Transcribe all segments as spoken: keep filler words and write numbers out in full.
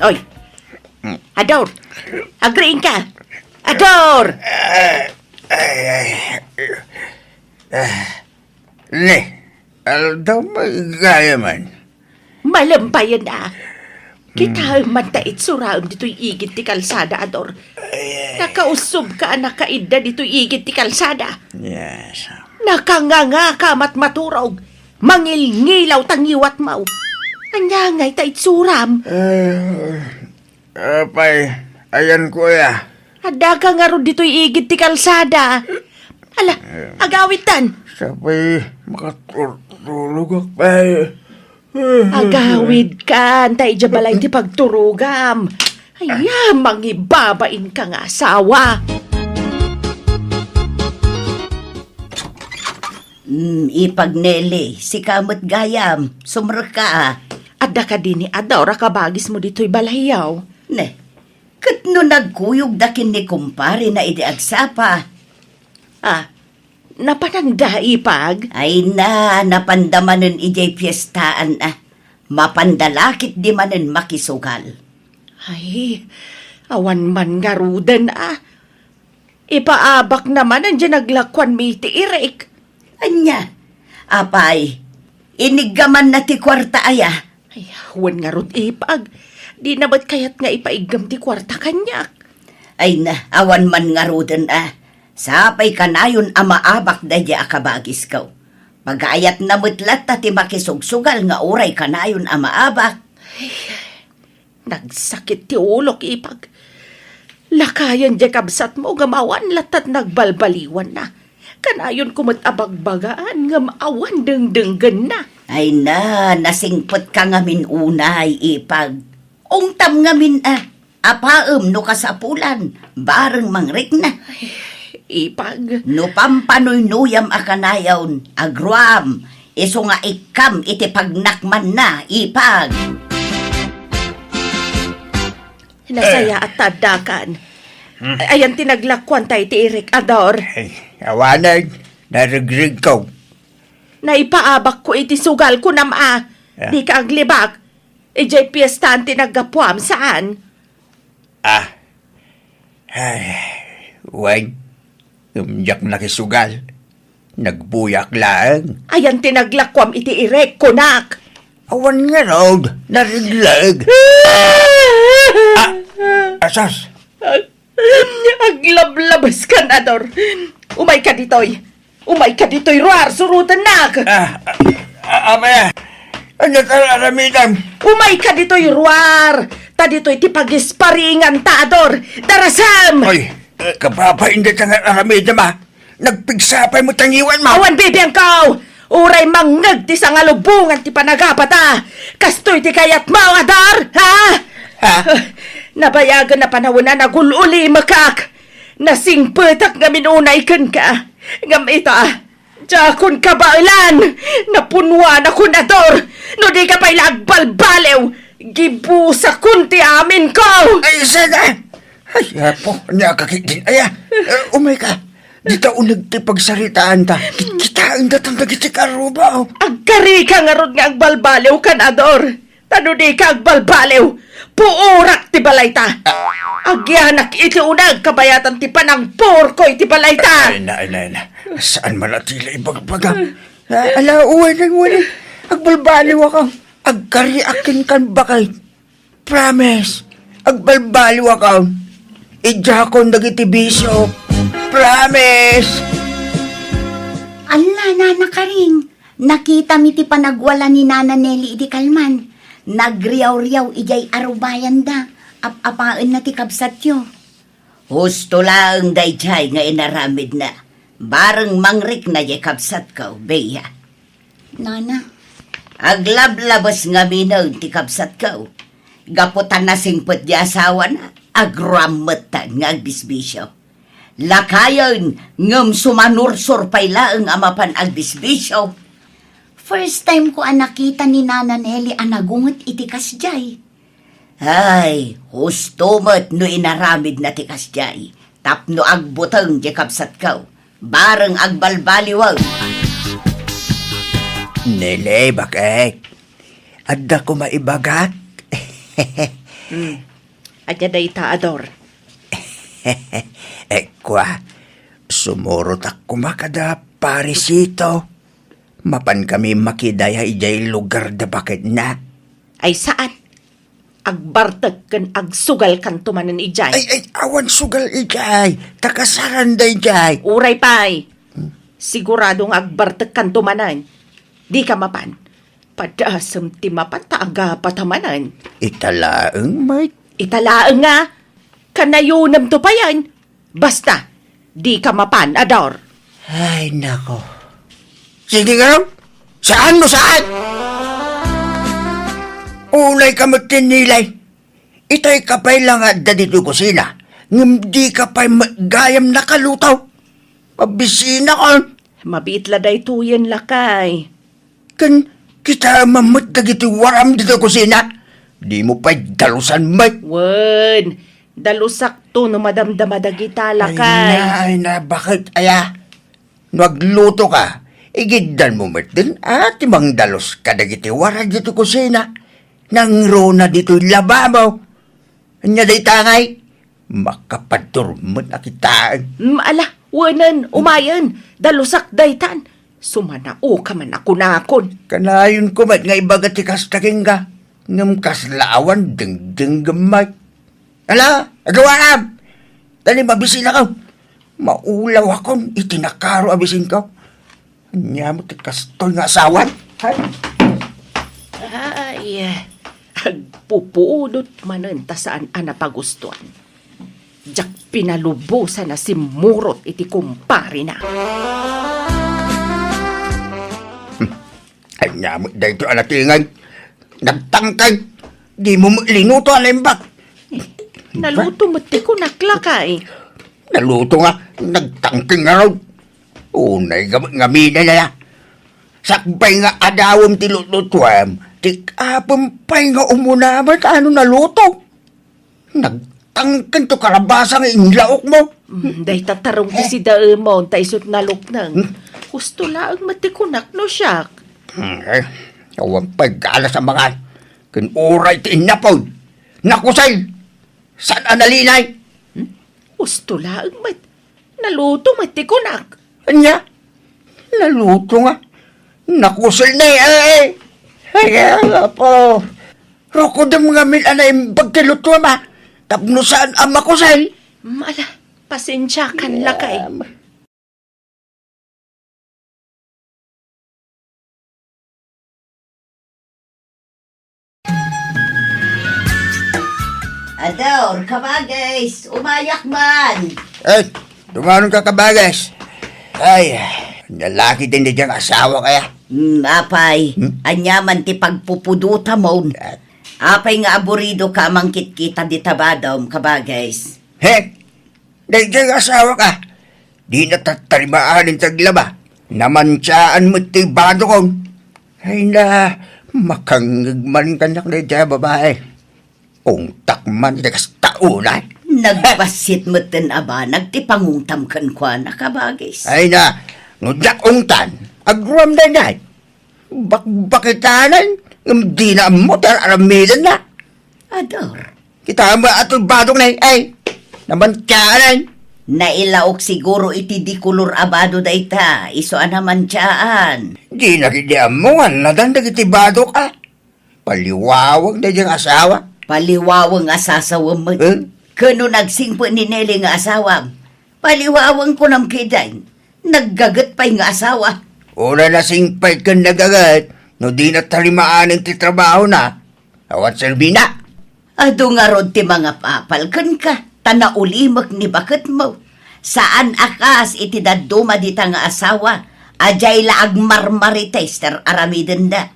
Oy. Ador. Agriing ka. Ador! Ay, ay, ay. Ah, ne, aldaw, magaya man. Malem payen a. Kita man ta itsuraem ditoy igid ti kalsada, Ador. Ay, ay. Nakausubka a nakaidda ditoy igid ti kalsada. Yes. Nakangangaka a matmaturog. Mangilngilaw ta ngiwatmo. Ania ngay ta itsuram? Ay, apay, ayanko aya. Addaka ngarud ditoy igid ti kalsada. Ala, agawidtan. Sapay makaturturogak pay. Agawidkan, ta idiay balay ti pagturogam. Aya, mangibabain ka nga asawa. Mm, Ipag Nelly, sika met gayam, sumrekka a. Adda kadi ni Ador a kabagismo ditoy balayyo? Ne, ket no nagkuyogda ken ni kumparena idi agsapa. Ah, napananda, Ipag? Ay na, napanda manen idiay piestaan a. Mapanda la ketdi manen makisugal. Ay, awan man ngaruden a. Ipaabakna manen diay naglakuanmi iti irik. Ania? Apay, iniggamanna ti kuarta aya? Ay, wen ngarud, Ipag. Dina met kayat nga ipaiggam ti kuarta kaniak. Ay na, awan man ngaruden a. Sapay kanayon a maabak daydiay a kabagisko. Pagayatna met latta ti makisugsugal nga uray kanayon a maabak. Ay, nagsakit ti ulok, Ipag. Lakayen diay kabsatmo ngem awan latta ti nagbalbaliwanna. Kanayonko met a bagbagaan ngem awan dengdenggenna. Ay na, nasingpetka ngamin unay, Ipag. Ungtam ngamin a, apaem no kasapulan, bareng mangrikna. Ipag. No pampanuynuyam a kanayon, agruam, isu nga ikkam iti pagnakmanna, Ipag. Nasayaat ta addakan. Hmm. Ay, ayan ti naglakuanta iti irik, Ador. Ay, awanen, naregregko. Naipaabakko iti sugal, kunam a. Ah. Dika aglibak. Idiay piestaan ti naggapuam, saan? Ah. Ay, wen. Ngem diak nakisugal. Nagbuyak laeng. Ayan ti naglakuam iti irik, kunak. Awan ngarud, naregleg. Ah, asas. Aglablabeskan, Ador. Umayka ditoy. Umayka ditoy ruar, surotennak. Ah, ah, ah, apay a? Ania ti ar-aramidem? Umayka ditoy ruar. Ta ditoy ti pagisparinganta, Ador. Darasem! Oy, eh, kababain dayta nga ar-aramidem a. Nagpigsa pay met ti ngiwatmo. Awan bibiangko! Uray mangngeg ti sangalubongan ti panagapata. Kastoy ti kayatmo, Ador, ha? Ha? Nabayagen a panawen a nagul-ulimekak. Nasingpetak ngamin unay kenka. Ngem ita, diakon kabaelan. Napunwanakon, Ador. No dika pay la agbalbaliw, gibusakon ti aminko. Ay, sada! Ay, Apo, ania ka ketdin aya? Eh, umayka. Dita uneg ti pagsaritaanta. Kitkitaen datan dagiti karruba. Agkarika ngarud nga agbalbaliwkan, Ador. Ta no dika agbalbaliw, puorak ti balayta. Agyanak iti uneg kabayatan ti panangpurko iti balayta. Ay, na, ay, na, ay, na. Saan man a ti la ibagbaga? Ah, ala, uwanen, uwanen. Agbalbaliwakon. Agkariak kenkan, baket. Promise, agbalbaliwakon. Idiakon dagiti bisio. Promise! Ala, Nana Karing, nakitam iti panagwala ni Nana Nelly idi kalman. Nagriawriaw idiay arubayanda. Ap-apaenna ti kabsatyo. Husto laeng daydiay nga inaramidna. Bareng mangrikna diay kabsatko, Bea. Nana. Aglablabes ngaminen ti kabsatko. Gapu ta nasingpet ti asawana, agrammetta nga agbisbisio. Lakayen ngem sumanursor pay laeng a mapan agbisbisio. First time ko a nakita ni Nana Nelly a nagunget iti kasdiay. Ay, husto met no inaramidna ti kasdiay, tapno agbuteng ti kabsatko, bareng agbalbaliwen. Nele, baket. Adda koma ibagak. Hmm. Ania dayta, Ador? Eh, kua, sumurotak koma kada Parisito. Mapan kami makidaya idiay lugar da baketna. Ay, saan? Agbartek ken agsugalkanto manen idiay. Ay, ay, awan sugal idiay. Ta kasaranda idiay. Uray pay. Hmm? Sigurado nga agbartekkanto manen. Dika mapan. Padasem ti mapan ta agapata manen. Ita laeng met. Ita laeng nga. Kanayonemto payen. Basta, dika mapan, Ador. Ay, nako. Sige nga, saan no saan? Unay ka met tinilay. Itay ka pay la nga adda ditoy kusina. Ngem dika pay met gayam nakaluto. Mabisinakon. Mabiit la daytoyen, lakay. Ken kitaem met dagiti waram ditoy kusina. Dimo pay dalusan met. Wen, dalusakto no madamdama dagita, lakay. Ay na, ay na, baket aya? No aglutoka, igiddanmo met din a ti mangdalus kadagiti waram ditoy kusina. Nangruna ditoy lababo. Ania dayta ngay? Makapadurmet a kitaen. Mm, ala, wenen, umayen, dalusak daytan. Sumanaoka man a kunakon. Kanayonko met nga ibaga ti kasta kenka, ngem kasla awan dengdengngem met. Ala, agawaam! Dali, mabisinakon. Maulawakon iti nakaro a bisinko. Ania met ti kastoy nga asawan? Hay! Ay, agpupudot manen ta saan a napagustuan. Diak pinalubosan a simmurot iti kumparena. Hmm. Ania met daytoy a natinged? Nagtangkeg. Dimo met linuto a naimbag. Naluto met ti kunak, lakay. Naluto nga, nagtangkeg ngarud. Unay nga, ngamin aya. Sakbay nga adawem ti lutlutuem, ti apem pay nga umuna met a no naluto. Nagtangkeg to kalabasa nga inlaokmo. Mm, dayta tarong ti sidaemon, ta isut' nalukneng. Hmm? Husto laeng met ti kunak no siak. Hmm, eh, awan pay galas a mangan. Ken uray ti innapod. Nakusel. Saan a nalinay? Hmm? Husto laeng met. Naluto met ti kunak. Ania? Naluto nga. Nakusel ni, eh. Ay, apo. Rukodem ngamin a naimbag ti lutuem, a. Tapno saan a makusel. Mm, ala, pasensiakan, lakay. Em. Ador, kabagis, umayak man. Eh, tumanon ka, kabagis. Ay, nalaki din di diyang asawa kaya. Hmm, apay, hmm? Ania man ti pagpupudutamon. Ah. Apay nga aburido ka a mangkitkita di tabadom, kabagis? He? Daydiay nga asawak a, dina tattarimaan ti aglaba. Namantiaan met ti badokon. Ay na, makangngeg man kaniak daydiay a babai. Ungtak man iti kasta unay. Nagbassit metten a banag ti pangungtam kenkuana, kabagis. Ay na, no diak ungtan, agruam daydiay. Bakbakitanan, ngem dina ammo ti ar-aramidenna. Ador. Kita met a ti badokna, ay, namantiaan. Nailaok siguro iti dikolor a bado dayta, isu a namantiaan. Dina ketdi ammo nga nadan dagiti badok a. Paliwaweng daydiay nga asawa. Paliwaweng a sasawem met. Eh? Ken no nagsingpet ni Nelly nga asawam, paliwaweng kunam ketdin. Naggaget pay nga asawa. Uray nasingpet ken nagaget, no dina tarimaan ti trabahona, awan serbina. Adu ngarud ti mangapapal kenka, ta naulimek ni baketmo. Saan a kas iti dadduma dita nga asawa, a diay la agmarmarites ti ar-aramidenda.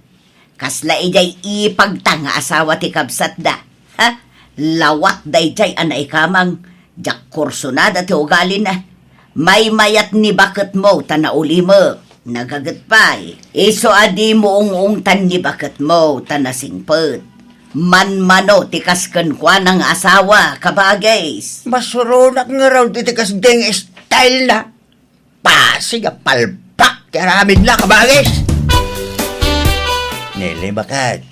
Kasla idiay ipagta nga asawa ti kabsatda. Ha? Lawat daydiay a naikamang, diak kursunada ti ugalina. Maymayat ni baketmo ta naulimek. Nagaget pay. Isu a dimo ung-ungtan ni baketmo ta nasingpet. Manmano ti kas kenkuana nga asawa, kabagis. Masuronak ngarud iti kasdiay nga style na. Pasig a palpak ti aramidna, kabagis! Nele, baket,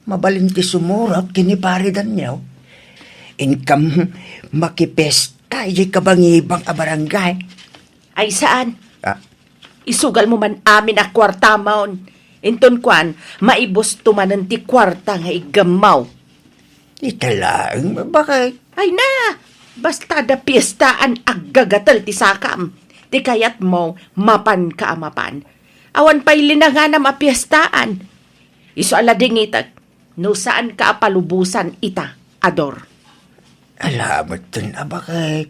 mabalin ti sumurot ken ni Pari Daniel? Inkam makipesta idiay kabangibang a barangay. Ay, saan? Ah. Isugal mo man amin a kuartamon. Inton kuan, maibusto manen ti kuarta nga iggammaw. Ita laeng, bakit? Ay na! Basta da piestaan aggagatel ti sakam. Ti kayatmo, mapanka a mapan. Awan pay linanganam a piestaan. Isu a ladingitek, no saanka a palubosan ita, Ador. Ala, metten a bakit?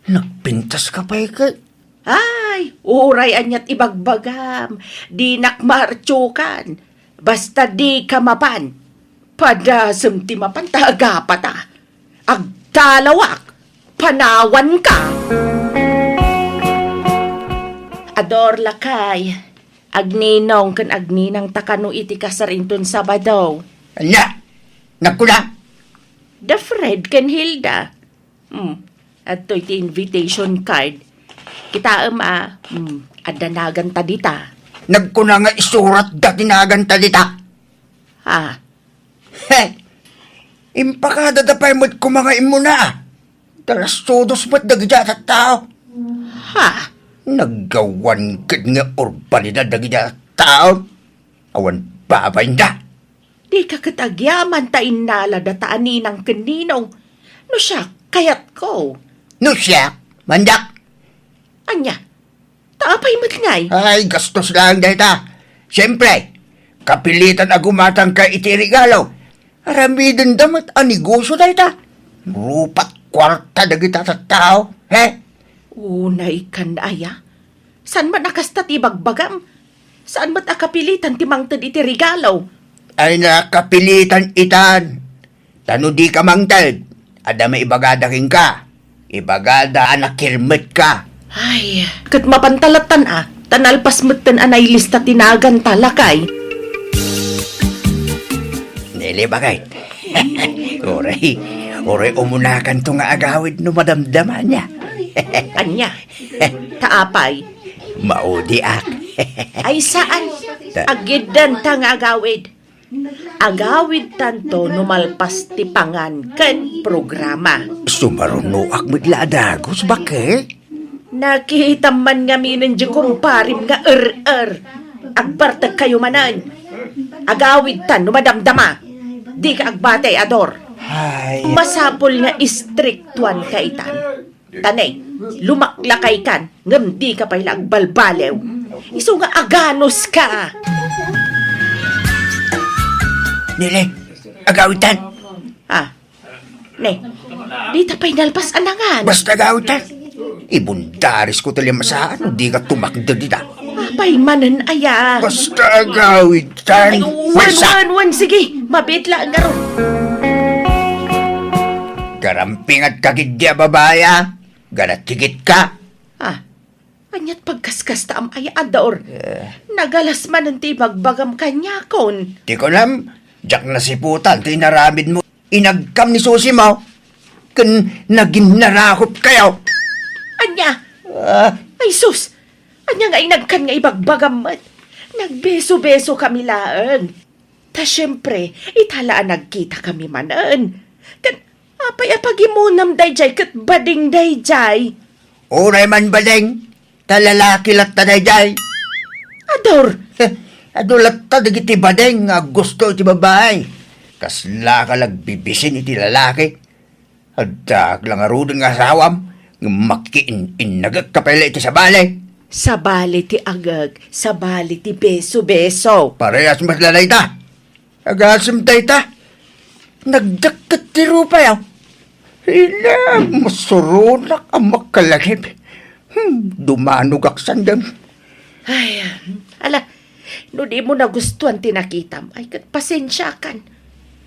Nagpintas ka pay ket? Ay, uray aniat ibagbagam, dinak maartiokan. Basta dika mapan. Padasem ti mapan ta agapata. Agtalawak, panawanka. Ador lakay, agninong ken agninangta kano iti kasar inton Sabado. Ania? Nagkuna? Da Fred ken Hilda. Hmm. Adtoy ti invitation card. Kitaem a, hmm, adda naganta dita. Nagkuna nga isuratda ti naganta dita. Ha? He! Impakadada pay met koma nga immuna. Talastudos met dagiti a tattao. Ha? Naggawan ket nga urbanidad dagiti a tattao. Awan babainda. Dika ket agyaman ta innalada ta a ninang ken ninong. No siak, kayatko. No siak, mandiak. Ania? Ta apay met ngay? Ay, gastos laeng dayta. Siempre, kapilitan a gumatangka iti regalo. Aramidenda met a negosio dayta. Rupat kuarta dagita tattao, he? Unay kan aya? Saan met a kasta ti ibagbagam? Saan met a kapilitan ti mangted iti regalo? Ay, nakapilitan itan. Ta no dika mangted, adda maibagada kenka. Ibagada a nakirmetka. Ay, ket mapan ta lattan a, ta nalpas metten a nailista ti naganta, lakay. Nili, bakit? Uray, uray umunakanto nga agawid no madamdama niya. Ania? Ta apay? Maudiak. Ay, saan? Ta- Agiddan ta nga agawid. Agawid tanto no malpas ti pangan ken programa. Sumarunoak met la a dagus, bakit? Nakitam man ngaminen di kumparim nga er-er. Agbartek kayo manen. Agawid tan no madamdama. Dika agbati, Ador. Ay. Masapul nga istriktuan ka itan. Tanay, lumaklakaykan, ngem dika pay la agbalbaliw. Isu nga aganuska. Nili, agawitan. Ah, ne, dita pay nalpas a nangan. Basta agawitan. Ibundarisko ti limasaan no dika tumakder dita. Apay manen aya? Basta agawitan. Ay, wen, wen, wen, sige. Mabiit la, ngaro. Garampingatka ketdi a babai a. Garatigit ka. Ah, aniat pagkaskastaam aya, Ador? Eh. Nagalas manen ti ibagbagam kaniakon. Ti kunam, diak nasiputan ti inaramidmo. Inagkam ni Susimo. Ken naginnarakop kayo. Ania? Ah. Ay, sus! Ania nga inagkan nga ibagbagam met? Nagbeso-beso kami laeng. Ta siempre, ita la a nagkita kami manen. Ken, apay a pagimunam daydiay ket bading daydiay? Uray man bading, ta lalaki latta daydiay. Ador! Heh, adu latta dagiti bading nga aggusto iti babai. Kaslaka la agbibisin iti lalaki. Addaak la ngaruden nga asawam, ngem makiin-innagek ka pay la iti sabali. Sabali ti agek, sabali ti beso-beso. Parehas met la dayta. Agasem dayta. Nagdakket ti rupay, a. Ila, masuronak a makalagip. Hmm, dumanogak sandem. Ay, ala, no di mo nagustuan ti nakitam, ay ket pasensiakan.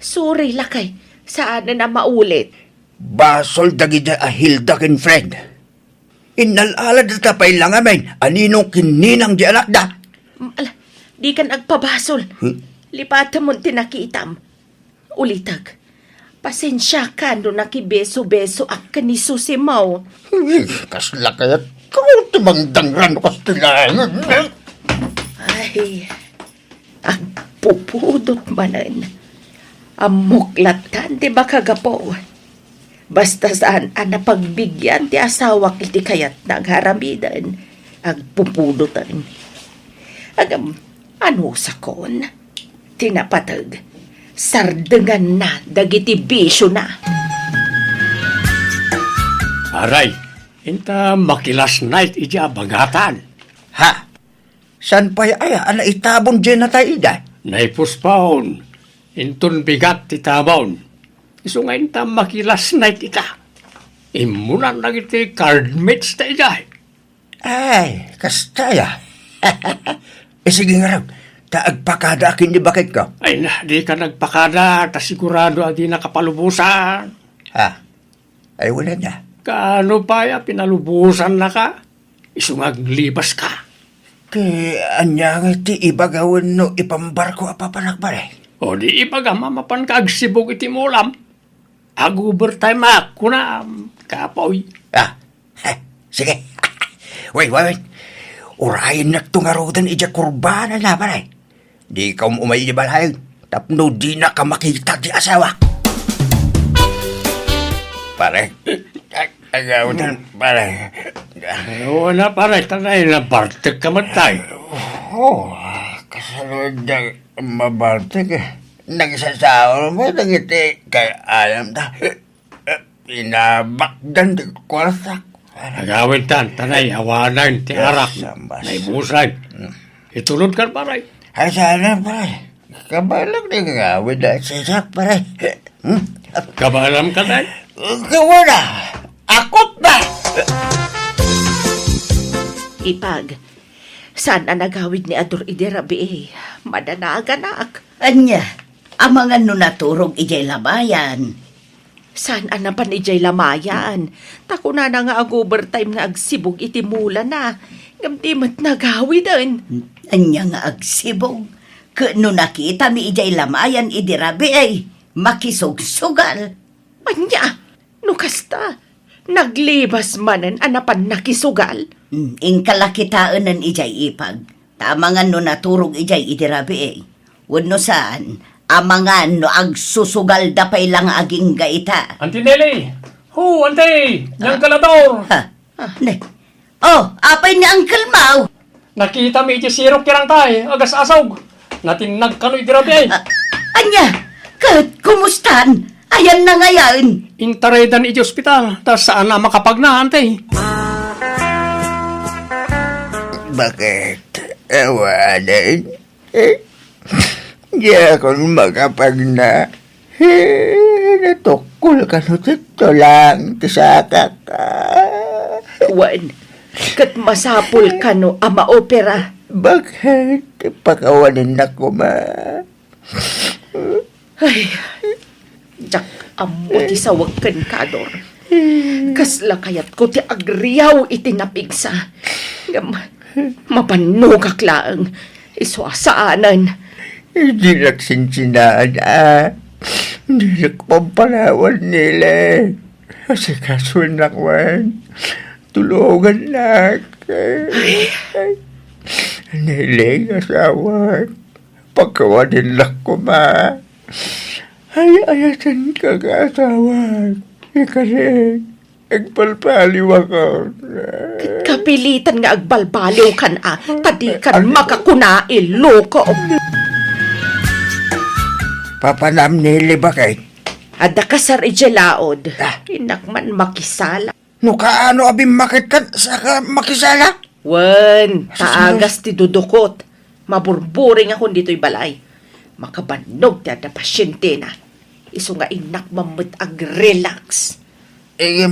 Sorry, lakay, saanen a maulit. Basol dagiti a Hilda ken Fred. Innal-aladta pay la ngamin a ninong ken ninang di anakda. Mm, ala, dikan agpabasol. Hmm? Lipatemon ti nakitam. Ulitek, pasensiakan no nakibeso-besoak ken ni Susimo. Hmm, kasla kayat ko ti mangdangran no kastilaen. Ay, agpupudot manen. Ammok lattan ti makagapu. Basta saan a napagbigian ti asawak iti kayatna nga aramiden, agpupudoten. Ngem, anusakon? Ti napateg, sardenganna dagiti bisiona. Aray, inta makilasnight idiay bangatan. Ha? Saan pay aya a naitabon diay natay ida? Naipuspon. Inton bigat ti tabon. Isu nga inta makilasnight ita. Immunan dagiti cardmates ta idiay. Ay, kasta aya. Eh, sige ngarud, ta agpakadaak ken ni baketko. Ay na, dika nagpakada, ta sigurado a dina kapalubosan. Ha? Ay, wala na. Kaano pay a pinalubosannaka? Isu nga aglibas ka. Ti ania nga ti ibaga wenno ipambarko a papanak, pare? O di ibagam a mapanka agsibog iti mulam. Ag-overtime ak, kunam, kapoy. Ah, heh, sige. Wait, wait, wait. Urayennakto ngaruden idiay kurbanana, pare. Dika um-umay idiay balay tapno dinaka makita ti asawak. Pare, ag-, agawid, pare. Ay, oo na, pare. Tanay, nabartek ka man, tay. Oo, kasano nga mabartek, eh? Nagsasaol mo dagiti kay-ayam ta. Eh, pinabakdan ti kuartak. Agawid tan, tanay, awanan ti arak. Sambas. Naibusan. Mm. Itulod kan, pare. Ay, sana, pare. Kabalak na nga awid na sisak, pare. Hmm? Kabalam ka, tay? Kawa na. Akot na. Ipag, saan a nagawid ni Ador idi rabii? Madanaganak. Ania, amangan no naturog idiay lamayan? Saan a napan idiay lamayan? Ta kunana nga ag-overtime nga agsibog iti mulana. Ngem di met nagawiden. Ania nga agsibog? Ket no nakitami idiay lamayan idi rabii, makisugsugal. Ania? No kasta, naglibas manen a napan nakisugal? Hmm, inka la kitaenen idiay ipag. Ta amangan no naturog idiay idi rabii. Wenno saan, amangan no agsusugalda pay la nga agingga ita. Auntie Nelly! Ho, Auntie! Diyan ka, Lador! Ha? Ne? Oh, apay ni Uncle Mau? Nakitami iti sirok ti rangtay, agas-asog. Natinnag kano idi rabii. Ah, ania? Ket kumustan? Ayanna ngayen? Intaraydan iti ospital, ta saan a makapagna, Auntie. Bakit? Awanen? Eh, diakon makapagna. Eh, natukkol kano ti tulang ti sakak. Ah. Wen, ket masapul kano a maopera. Bakit? Pakawanennak koma. Ay, diak ammo ti sawek kenka, Ador. Kasla kayatko ti agriaw iti napigsa. Ngem, mabannogak laeng. Isu a saanen. Dinak sinsinaan a dinak pampanawan, Nele. Asikasoennak man. Tulongannak. Ay. Nele, asawak. Pakawanennak koma. Ay-ayatenka nga asawak. Ikari, agbalbaliwakon. Ket kapilitan nga agbalbaliwkan a, ta dikan makakuna, iloko. Papanam ni Libakay. Adda kasar idiay laod. Ah. Innak man makisala. No kaano a bimmaketkan, saka makisala? Wen, ta agas ti dudukot. Maburburingakon ditoy balay. Makabannog ti adda pasientena. Isu nga innak man met agrelax. Eh,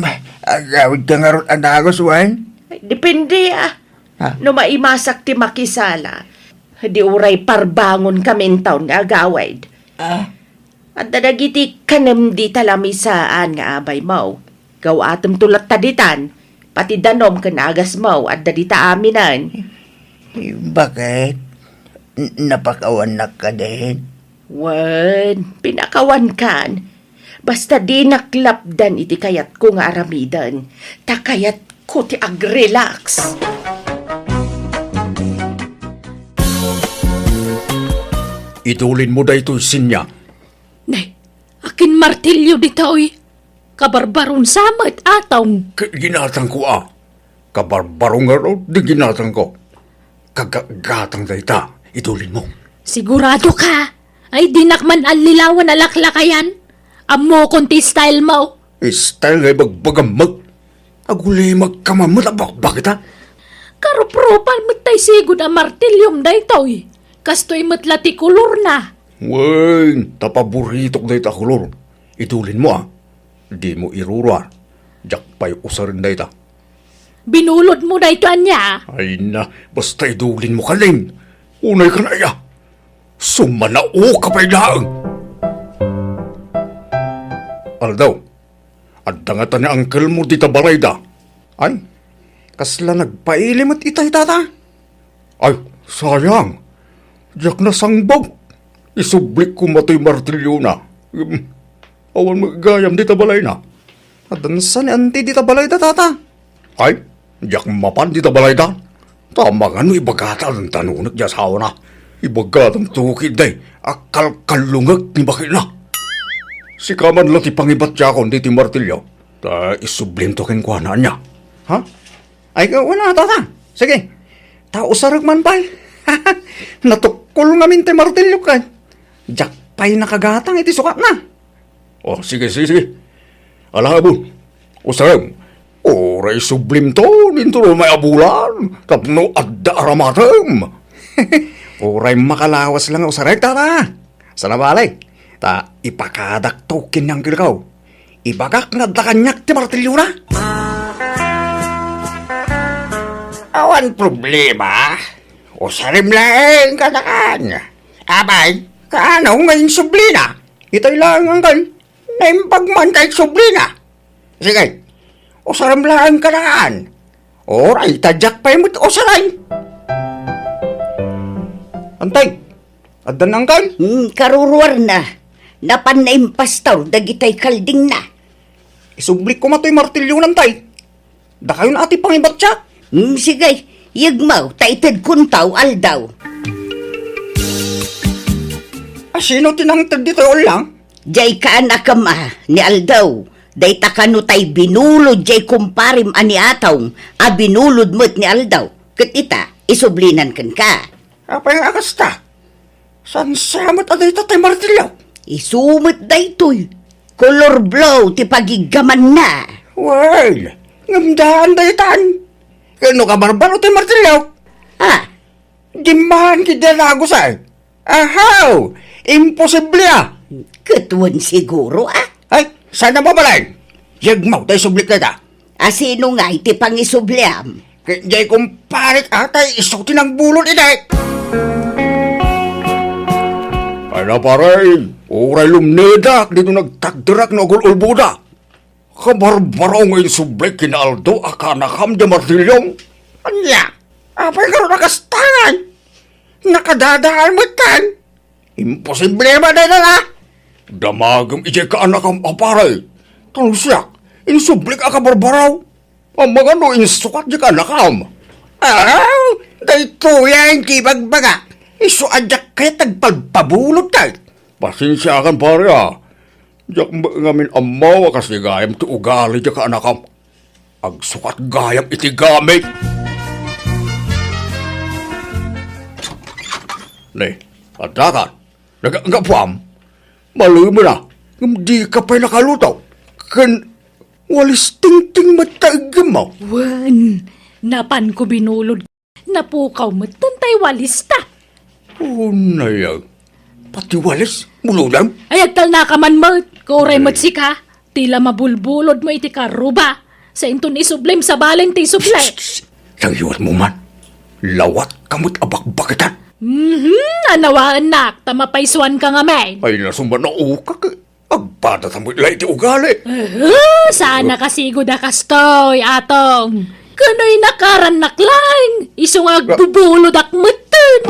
agawidka ngarud a dagus, wen? Ay, depende, ah. Ah. No maimasak ti makisala, di uray parbangon kami intawn nga agawid. Ah. Adda dagiti kanem dita lamisaan nga abaymo. Gaw-atemto latta ditan, pati danom ken agasmo adda dita aminen. Bakit? N-, napakawannak kadin? Wen, pinakawankan. Basta dinak lapdan iti kayatko nga aramiden, ta kayatko ti agrelax. Itulinmo daytoy, Sinya. Nay, akin martilyo ditoy? Kabarbaron sa met, Atong. K-, ginatangko a. Kabarbaro ngarud ti ginatangko. Kagatgatang dayta, idulinmo. Sigurado ka? Ay, dinak man allilawan a laklakayan. Ammokon ti style mo. Style nga ibagbagam met. Agulimagka man met a bakbakita. Karupropan met tay sigud a martilyom daytoy. Kastoy met la ti kolorna. Wen, ta paboritok dayta a kolor. Idulinmo a. Dimo iruruar. Diak pay usaren dayta. Binulodmo daytoy ania? Ay na, basta idulinmo kalin. Unay ka na iya. Sumanaoka pay laeng. Aldaw, adda ngata ni angkelmo dita balayda. Ay, kasla nagpaili met itay tata. Ay, sayang. Diak nasangbag. Isublik koma toy martilyona. Ngem, awan met gayam dita balayna. Adda sa ni anti dita balayda, tata. Ay, diak mapan dita balayda. Ta mangano ibagata a dandanunek ti asawana. Ibagatam to ketdi a kalkallungek ni baketna. Sika man la ti pangibatiakon ditoy martilyo. Ta isublim to kenkuana, ania? Ha? Ay, ka, wala, tata. Sige. Ta usarek man pay. Natukkol ngamin ti martilyo ken. Diak pay nakagatang iti sukatna. O, sige, sige, sige. Ala, Abon. Usarem. Uray sublim to, ninto no may abulan, tapno adda aramatem. Uray makalawas lang usarek, tata. Sana bale. Ta ipakadak to ken ni angkelko. Ibagak nga adda kaniak ti martilyona. Awan problema. Usarem laeng kanakan. Apay, kaano nga insublina? Itay laeng, angkel. Naimbag man ta insublina. Sige, usarem laeng kanakan. Uray, ta diak pay met usaren. Antay, addan, angkel? Hmm, karuruarna. Napanna impastor dagitay kaldingna. Isublik koma toy martilyona, antay. Dakayon a ti pangibatiak. Hmm, sige, yegmaw, ta itedkonto, Aldaw. A, sino ti nangted ditoy ullang? Diay kaanakem a ni Aldaw, dayta kano tay binulod diay kumparem a ni Atong a binulod met ni Aldaw. Ket ita, isublinan kenka. Apay nga kasta? Saan sa met a dayta tay martilyo? Isu met daytoy. Color blue ti pagiggamanna. Well, ngem daan daytan. Ken no kabarbaro tay martilyo? Ah. Dimmahan ketdi a nagusay. Ahaw! Imposible a! Ket wen siguro a. Ay, saan a mabalin? Yegmaw ta isublik dayta. A, sino ngay ti pangisubliam? Ket diay kumparek a tay isu ti nangbulod idi. Ay na, pare, uray lumnedak dito nagtakderak no agul-ulboda. Kabarbaro nga insubli ken ni Aldo a kaanakam diay martilyom. Ania? Apay ngarud a kasta ngay? Nakadadaan metten. Imposible met dayta a. Damagem idiay kaanakam a pare. Ta no siak, insublik a kabarbaro. Amangan no insukat diay kaanakam. Aw, daytoyen ti ibagbagak. Isu a diak kayat agpalpabulod kay. Pasensiakan, pare, a. Diak met ngamin ammo a kasdi gayam ti ugali diay kaanakam. Agsukat gayam iti gamit. Ne, addakan. Naganggapuam. Malemen a. Ngem dika pay nakaluto. Ken walis tingting met ta iggemmo. Wen, napanko binulod. Napukaw metten tay walista. Unay, pati walis, bulodem? Ay, agtalnaka man met. Kauray met sika. Ti la mabulbulodmo iti karuba. Sainton isublim sabalen ti isubli. Shh, shh, shh. Sangliwatmo man. Lawatka met a bakbakitan. Mhm, anawaennak, ta mapaysuanka ngamin. Ay, nasumanaoka, ke. Agpadata met la iti ugali. Aha, saan a kasigud a kastoy, Atong. Kanoy nakarannak laeng, isu nga agbubulodak metten.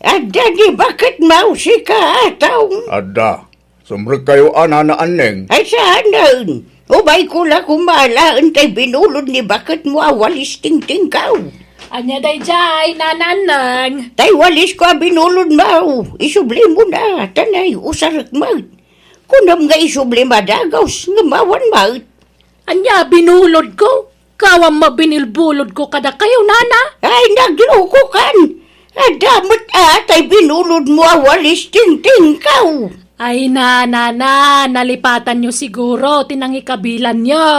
Adda ni baketmo, sika, Atong? Adda. Sumrekkayo a, Nana Anneng. Ay, saanen. Ubayko la koma alaen tay binulod ni baketmo a walis tingtingkaw. Ania daydiay, Nana Annang? Tay walisko a binulodmo, isublimona, ta naay usarek met. Kunam nga isubli madagos, ngem awan met. Ania binulodko? Awan met binulbulodko kadakayo, Nana? Ay, naglokokan! Adda met a tay binulodmo a walis tingtingkaw. Ay, Nana, nalipatanyo siguro ti nangikabilanyo.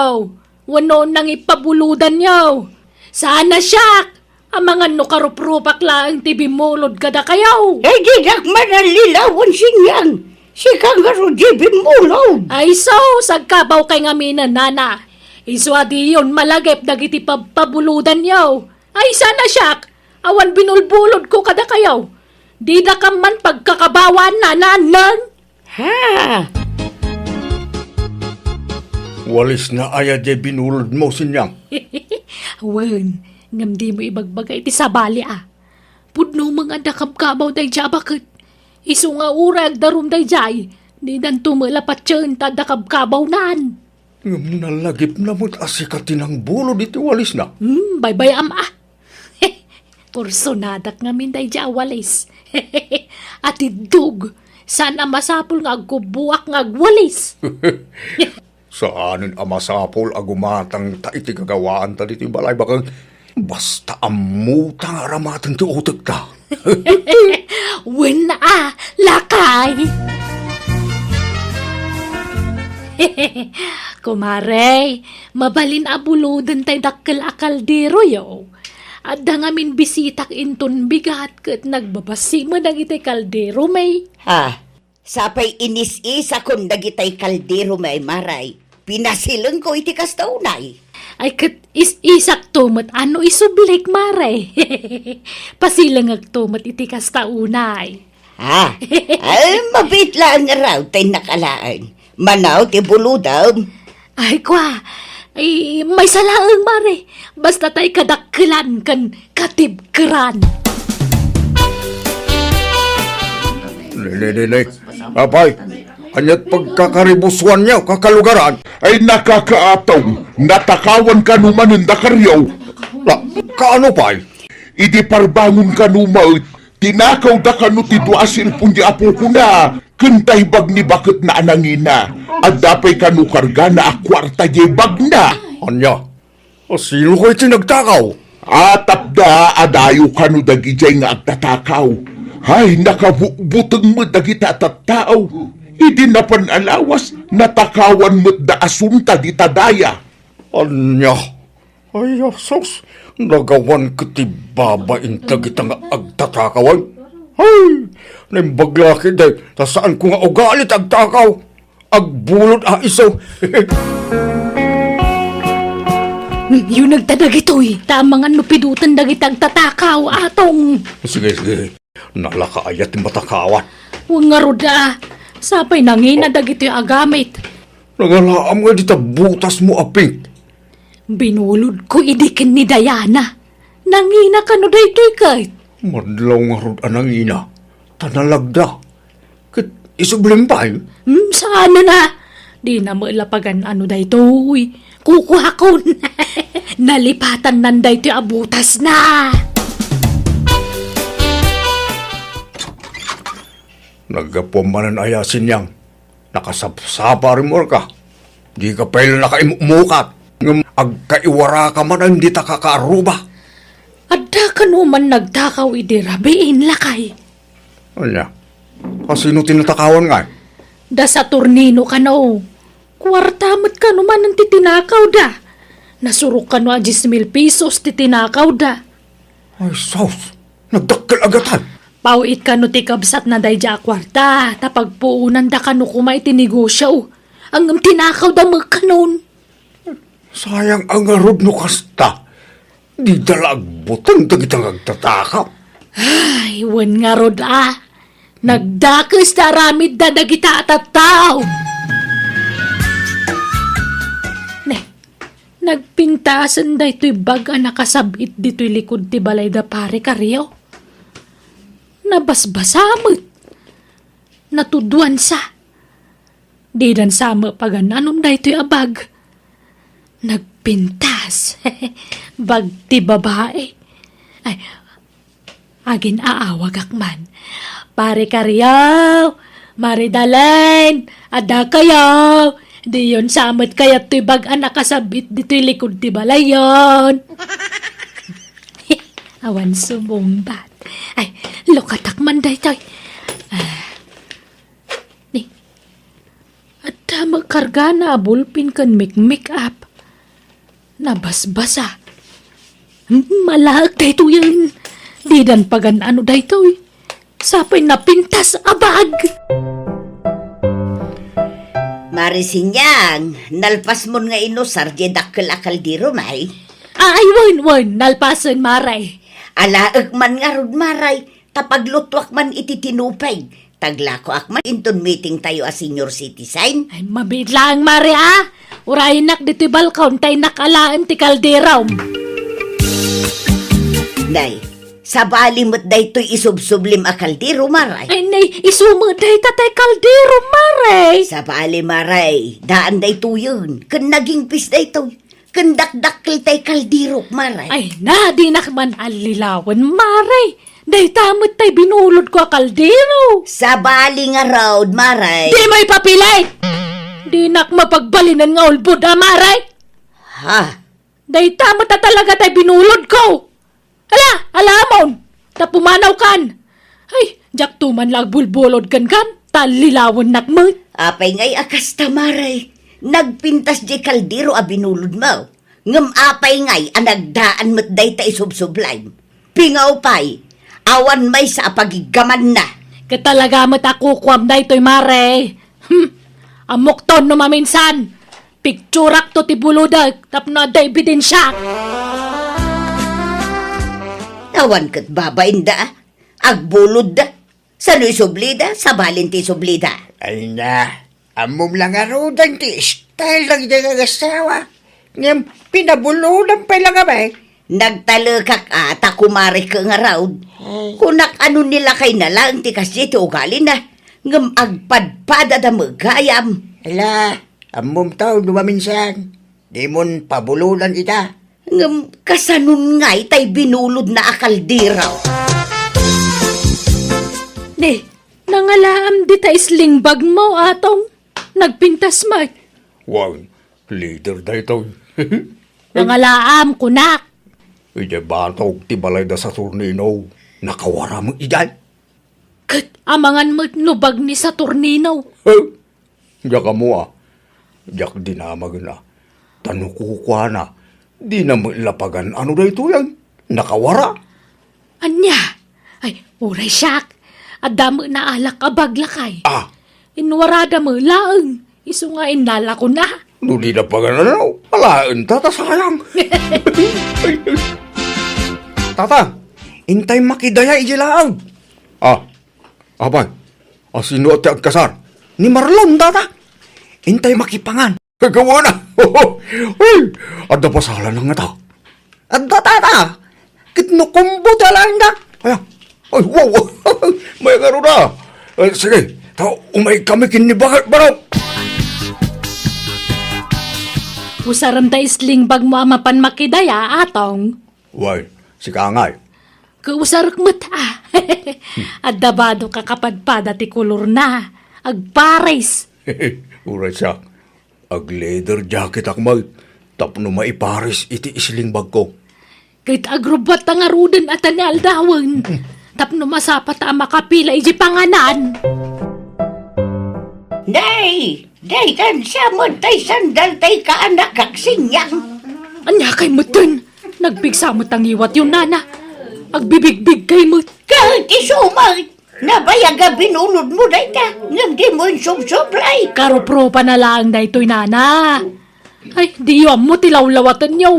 Wenno nangipabulodanyo. Saan a siak! Amangan no karuprupak laeng ti bimmulod kadakayo. Ay, dinak manallilawan, Sinyang. Sika ngarud ti bimmulod. Ay, sus, agkabawkay ngamin, Nana. Isu a diyon malagip dagiti pabpabulodanyo. Ay, saan a siak! Awan binulbulodko kadakayo. Didakam man pagkakabawaan, Nana Annang. Ha? Walisna aya diay binulodmo, Sinyang? Wen, ngem dimo ibagbaga iti sabali a. Pudno met nga adda kabkabaw daydiay a baket. Isu nga uray agdarum daydiay, didanto met la patien ta adda kabkabawnan. Ngem nalagipna met a sika ti nangbulod iti walisna. Hmm, baybay-am a. Kursonadak ngamin daydiay a walis. Atiddog, saan a masapul nga agkubboak nga agwalis. Saanen a masapul a gumatangta iti gagawaanta ditoy balay, baket basta ammota nga aramaten ti utekta. Wen a, lakay. Kumare, mabalin a buloden tay dakkel a kalderoyo. Adda ngamin bisitak inton bigat ket nagbabasi met dagiti kalderomi. Ha? Sapay inis-isakon dagitay kalderomi, Mare. Pinasilengko iti kasta unay. Ay, ket is-isakto met a no isublik, Mare. Pasilengekto met iti kasta unay. Ah, ay, mabiit laeng nga raw tay nakalaeng. Manaw ti bulodem. Ay, kua. Ay, maysa laeng, Mare. Basta tay kadakkelan ken katibkeran. Ne, ne, ne, ne. Apay, ania't pagkakaribusuanyo, kakalugaran? Ay, nakakaatong, natakawan kano manen dakaryo. La, kaano pay? Idi parbangon kano met, tinakawda kano ti dua a cellphone di apokona, ken tay bag ni baketna a nangina. Adda pay kano kargana a kuarta diay bagna. Ania? A, sino kay ti nagtakaw? Atapda a dayo kano dagidiay nga agtatakaw. Ay, nakabukbuteng met dagita a tattao. Idi napan a lawas, natakawan met da a sunta dita daya. Ania? Ay, a sus, nagawan ket ti babain dagita nga agtatakaw, ay. Ay, naimbag la ketdi, ta saanko nga ugali ti agtakaw. Agbulod a isu. Yunegta dagitoy, ta amangan no piduten dagiti agtatakaw, Atong. Sige, sige. Nalaka aya ti matakawan? Wen ngarud a, sapay nangina dagitoy a gamit. Nangalaam nga dita butasmo a pink. Binulodko idi ken ni Diana. Nangina kano daytoy ket? Madlaw ngarud a nangina, ta nalagda. Ket isublim pay? Hmm, saanen a. Dina met la pagan-ano daytoy. Kukuakon. Nalipatannan daytoy a butasna. Naggapuam manen aya, Sinyang? Nakasapsapa a rimmuarka. Dika pay la nakaimukmukat. Ngem agkaiwaraka manen dita kakaarruba. Adda kano man nagtakaw idi rabiin, lakay? Ania? Kasino ti natakawan ngay? Da Saturnino kano. Kuarta met kano manen ti tinakawda. Nasurok kano a dies mil pesos ti tinakawda. Ay, sus! Nagdakkel a gatad! Paw-it kano ti kabsatna daydiay a kuarta, ta pagpuonanda kano koma iti negosio. Ngem tinakawda met kanon. Sayang a ngarud no kasta. Dida la agbuteng dagita nga agtatakaw. Ay, wen ngarud a. Nagdakes ti aramidda dagita a tattao. Ne, nagpintasen daytoy bag a nakasab-it ditoy likud ti balay da Pare Kario. Nabasbasa met. Natuduansa. Didan sa met pagan-anon daytoy a bag. Nagpintas. Bag ti babai. Ay, agin-aawagak man. Pare Kario, Mare Dalen, adda kayo? Diyon sa met kayat toy bag-an a kasabit ditoy likod ti balayon. Awan sumungbat. Ay, lukatak man daytoy. Ah, ni, adda met kargana a bulpen ken make-up. Nabasbasa. Hmm, malaek daytoyen. Didan pagan-ano daytoy. Sapay napintas a bag. Mare Sinyang, nalpasmon nga inusar diay dakkel a kaldero, may? Ay, wen, wen, nalpasen, Mare. Alaek man ngarud, Mare, ta paglutuak man iti tinupeg. Taglakoak man inton meeting tayo a senior citizen. Ay, mabiit laeng, Mare, a. Urayennak ditoy balkon, ta innak alaen ti kalderom. Nay, sabali met daytoy isubsublim a kaldero, Mare. Ay, nay, isu met dayta tay kaldero, Mare. Sabali, Mare, daan daytoyen, ken nagingpis daytoy. Ken dakdakkel tay kalderok, Mare. Ay na, dinak man allilawen, Mare. Dayta met tay binulodko a kaldero. Sabali ngarud, Mare. Dimo ipapili! Dinak mapagbalinen nga ulbod, a, Mare. Ha? Dayta met a talaga tay binulodko. Ala, alamon, ta pumanawkan. Ay, diakto man la agbulbulod kenkan, ta allilawennak met. Apay ngay a kasta, Mare? Nagpintas diay kaldero a binulodmo. Ngem apay ngay a nagdaan met dayta isubsublim? Pingaw pay, awan maysa a pagiggamanna. Ket talaga met a kukuam daytoy, Mare. Hmm, ammokton no maminsan. Picturakto ti bulodek tapno adda ebidensiak. Awan ket babainda, agbulodda. Sano isublida? Sabalin ti isublida. Ay na, ammom la ngaruden ti style dagiti agassawa. Ngem pinabulodan pay la nga bay. Nagtalekak a ta kumarek ngarud. Ay. Kunak ano ni lakayna laeng ti kasdi ti ugalina. Ngem agpadpadada met gayam. Ala, ammom taw no maminsan. Dimon pabulodan ita. Ngem kasanon ngay tay binulodna a kaldero? Ni, nangalaam dita sling bag mo, Atong. Nagpintas met. Wen, leader daytoy. Nangalaam, kunak. Idiay batog ti balay da Saturnino, nakawara met idiay. Ket amangan met no bag ni Saturnino. Huh? Diak ammo a. Diak dinamagen a. Ta no kukuana, dina met la pagan-ano daytoyen. Nakawara. Ania? Ay, uray siak. Adda met naalak a bag lakay. Ah. Inwarada met laeng. Isu nga inlalakona. No dina pagan-ano, alaen ta, ta sayang. Tata, intay makidaya iti laag. Ah, apay, a sino ti agkasar? Ni Marlon, tata. Intay makipangan. Kagawaan na. Ay, adda pasalan nga ta. Adda, tata. Ket no kumbo ti alaenda. Ay, ay, wow. May ngarud a. Eh, sige, ta umay kami ken ni Bagat Baro. Usarem ta sling bag mo a mapan makidaya, Atong. Way, sika ngay. Kausarek met, ah. Adda bado ka kapadpada ti kolorna. Agpares. Uray siak. Ag-leather jacketak met tapno maipares iti sling bagko. Ket agrubbuatta ngaruden a ta ni aldawen tapno masapata a makapila iti panganan. Nay, daytan sa met tay sandal tay kaanak, Kagsinyang. Ania kay metten? Nagpigsa met a ngiwatyo, nana. Agbibigbig kay met. Ket isu met. Nabayag a binulodmo dayta, ngem dimo insubsublay. Karuprupana laeng daytoy, nana. Ay, diyo ammo ti lawlawatenyo.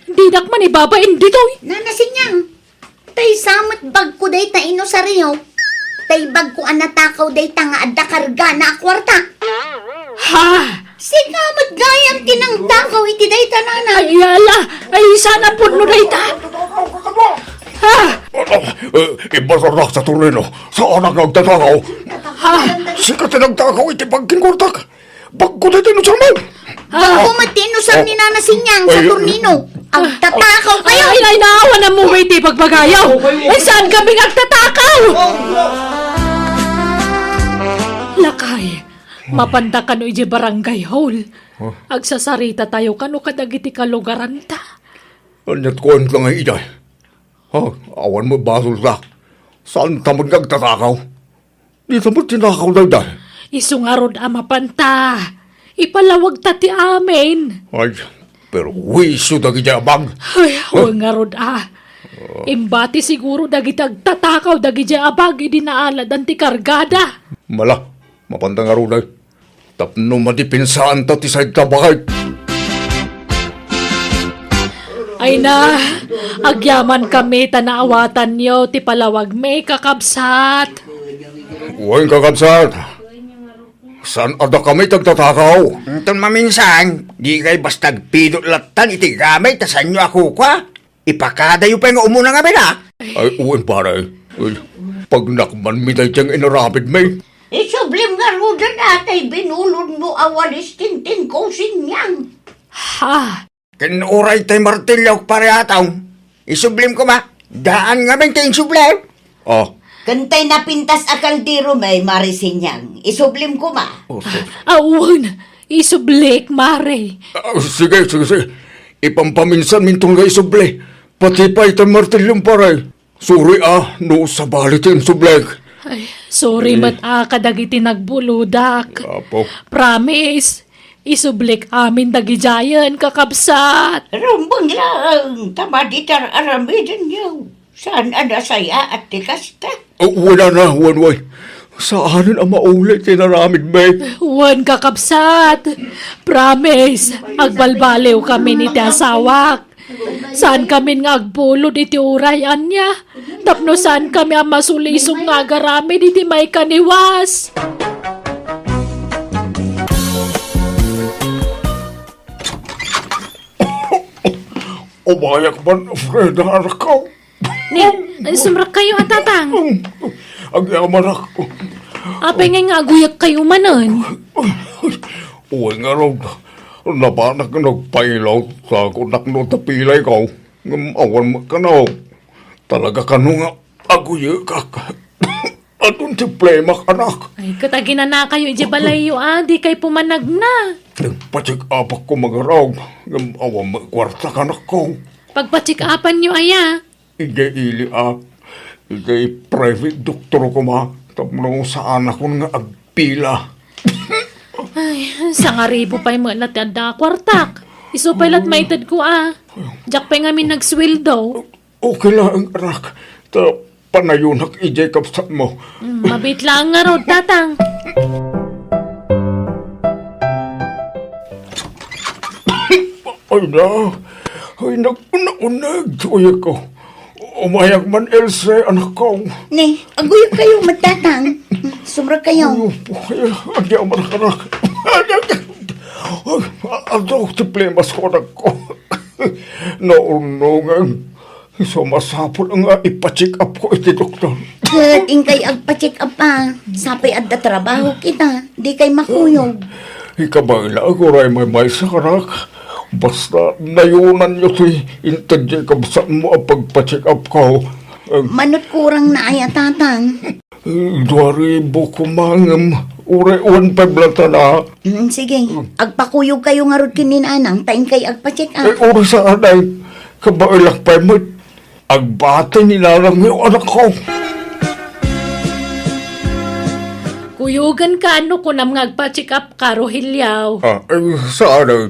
Dinak man ibabain ditoy. Nana Sinyang, tay sa met bagko dayta inusaryo. Tay bagko a natakaw dayta nga adda kargana a kuarta. Ha? Sika met gayam ti nangtakaw iti dayta, nana. Ay, ala! Ay, sana pudno dayta! Ha? Eh, imbasarnak Saturnino. Saanak nga agtatakaw. Ha? Sika ti nagtakaw iti pagkinkuartak. Bagko dayta inusarmo. Ha? Bagko met ti inusar ni Nana Sinyang, Saturnino. Agtatakaw kayo! Ay, ay, naawan mo may ti pagbagayaw! Ay, saan kami nga agtatakaw? Lakay, mapanda kano iti barangay hall. Huh? Agsasarita tayo kano kadagiti kalugaranta. Aniat kuan ka nga iday? Ha? Awan mo basolta. Saan ta met nga agtatakaw? Dita met tinakaw dayday. Isu ngarud a mapanta. Ipalawagta ti amin. Ay, perwisyo dagiti abag. Ay, wen ngarud a. Imbati siguro dagiti agtatakaw dagiti abag idi naaladan ti kargada. Mala, mapanta ngarud ay. Tapno madipensanta ti saydta baket. Ay na, agyaman kami ta naawatanyo ti palawagmi, kakabsat. Wen, kakabsat. Saan a dakami ti agtatakaw? Inton maminsan, di kay basta agpidot lattan iti gamit ta saanyo a kukua. Ipakadayo pay nga umuna ngamin, a? Ay, wen, pare. Ay, pagnakmanmi daydiay nga inaramidmi. Isublim ngaruden a tay binulodmo a walis tintingko, Sinyang. Ha? Ken uray tay martillo, pare Atong. Isublim koma. Daan ngamin ti insubli. Ah. Ken tay napintas a kaldero, may Mare Sinyang. Isublim koma. Oh, sus. Awan, isublik, Mare. Ah, sige, sige, sige. Ipampaminsan minton nga isubli. Pati pay tay martillo, pare. Sorry, a, no sabali ti insublik. Ay, sorry met a kadagiti nagbulodak. Apo. Promise, isublik amin dagidiayen, kakabsat. Rumbeng laeng, ta madi ti ar-aramidenyo. Saan a nasayaat ti kasta? Oh, wala na, wen, wen. Saanen a mauli ti inaramidmi. Wen, kakabsat. Promise, agbalbaliwkamin iti asawak. Saankamin nga agbulod iti uray ania, tapno saankami a masulisog nga agaramid iti maikaniwas. Umayak man, Freda, anakko. Ni, sumrekkayo a, Tatang. Agyamanak. Apay ngay nga aguyagkayo manen? Uy, ngarud, napanak nga nagpailaw, sa kunak no tapilay ko. Ngem awan met kano. Talaga kano nga aguyegak. Adun ti plemak, anak. Ay, ket aginanakayo idiay balayyo, a, dikay pumanagna. Nagpa-check-upak ko, magarag. Ngem awan met kuarta, anakko. Pagpa-check-upanyo aya? Idiay ili, a, idiay private doktor koma, tapno saanakon nga agpila. Ay, sangaribu pay met la ti adda a kuartak. Isu pay lat maitedko, a. Diak pay ngamin nagsueldo. Okay laeng, anak. Ta panayonak idiay kabsatmo. Mm, mabiit laeng ngarud, Tatang. Ay na, ay, nag-una-uneg ti uyeko. Umayak man, Else, anakko. Ni, aguyagkayo met, Tatang. Sumrekkayo. Ay, agyamanak, anak. Ay, adda ti plemak, anakko. Naunongen. Isu masapul nga ipa-check-up ko iti doktor. Ket inkay agpa-check-up a. Sapay adda trabaho kita, dikay makuyog. Ikabaela, aguray maymaysa, anak. Basta nayonanyo ti inted diay kabsatmo a pagpa-check-up ko. Em. Manut kurang na aya, Tatang. Dua ribu koma ngem uray one five lang tana. Mm, sige. Agpakuyogkayo ngarud ken ni Nanang, ta inkay agpa-check-up. Ay, uray saan ay. Kabaelak pay met. Agbati ni Nanang nga anakko. Kuyoganka no kunam nga agpa-check-up ka, Rogelio. Ah, ay, saan ay.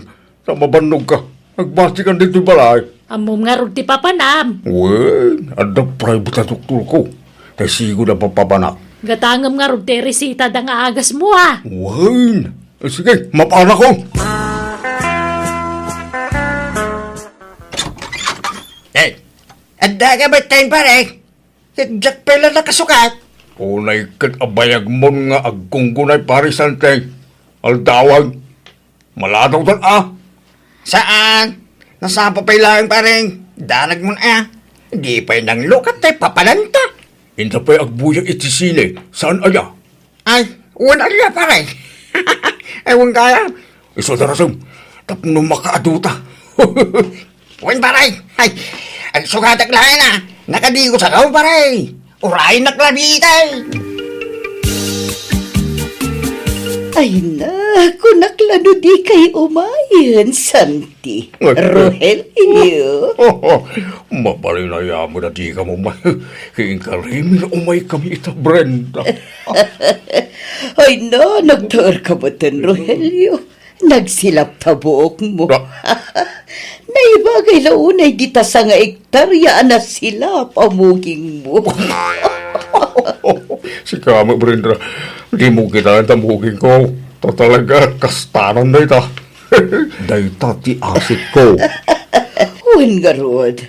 Ta mabannogka. Agbatikan ditoy balay. Ammom ngarud ti papanam. Wen, adda private a doktorko. Ta sigud a papabanak. Gatangem ngarud ti resitada nga agasmo, a. Wen. Sige, mapanakon. Eh, adda ka ba tayo, pare? Ket diak pay la nakasukat. Unay ket abayagmon nga agkunggunay, Pare Sante. Aldawan. Maladawtan a. Saan? Nasapa pay laeng, pare. Danagmon a. Di pay nanglukat tay papananta. Inta pay agbuyag iti sine. Saan aya? Ay, wen aya, pare. Ay, wen kaya. Isu darasem. Tapno makaaduta. Wen, pare. Ay, ay, sugatak laeng a. Nakadigo sa kaw, pare. Uray naklabitay. Ay na, kunak la no dikay umayen, Santi. Ay, ay. Rogelio. Mabalin a yaman a dika umay. Ket inkari mi nga umaykami ita, Brenda. Ay na, nagtaerka metten, Rogelio. Nagsilap ta buokmo. Ah. Naibagay la unay dita sanga ektarya a nasilap a mugingmo. Sika met, Brenda, dimo kitaen ta mugingko. Ta talaga, kastanan dayta. Dayta ti asikko. Wen ngarud.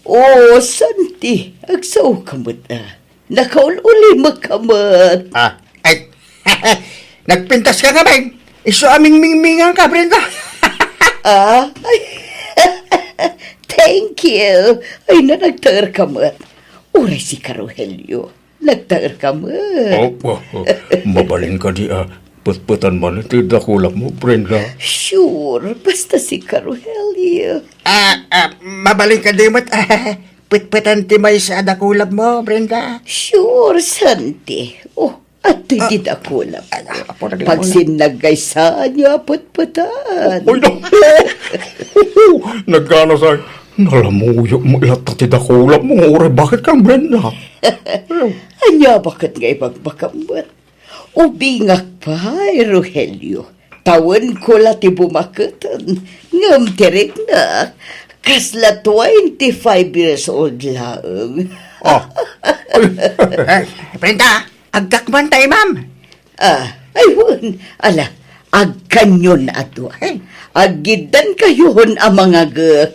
O, Santi, agsaoka met, ah. Nakaul-ulimekka met. Ah, ay, nagpintaska ngamin. Isu a mingmingminganka, Brenda. Ah, ay. Thank you. Ay na, nagtaerka met. Uray sika, Rogelio. Nagtaerka met. Oh, oh, oh. Mabalin kadi a petpetan man ti dakulapmo, Brenda? Sure, basta sika, Rogelio. Ah, ah, mabalin kadi met a petpetan ti maysa a dakulapmo, Brenda? Sure, Santi. Oh, adtoy ti dakulap. Ah, ah, apo, naglamoy na. Pagsinnagkaysaanyo a petpetan. Oy, no. Nagkano sa, nalamuyo mo latta ti dakulapmo, nga uray baket kan, Brenda. Ania baket nga ibagbagam met? Ubingak pay, Rogelio. Tawenko la ti bumaketen, ngem ti riknak, kasla twenty-five years old laeng. Ah. Eh, Brenda, agkakman tayo, ma'am. Ah, ay, wen. Ala, agkanyon a dua. Eh. Aggiddankayon a mangagek.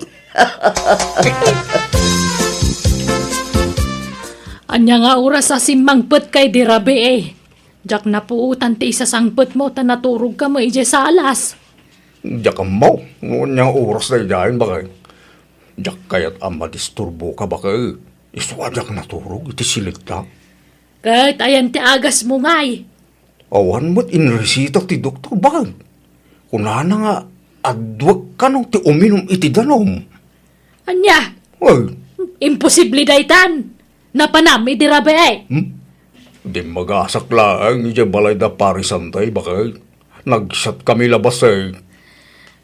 Ania nga oras a simmangpetkay idi rabii? Diak napuotan ti isasangpetmo ta naturogka met idiay salas. Diak ammo no ania nga oras daydiayen, baket. Diak kayat a madisturboka, baket. Isu a diak naturog iti silekta. Ket ayan ti agasmo ngay? Awan met inresita ti doktor, baket. Kunana nga adwek kano ti uminum iti danum. Ania? Ay. Imposible daytan. Napanam idi rabii. Hmm? Dimmagasak laeng idiay balay da Pari Santay, baket. Nagsiatkami labasen.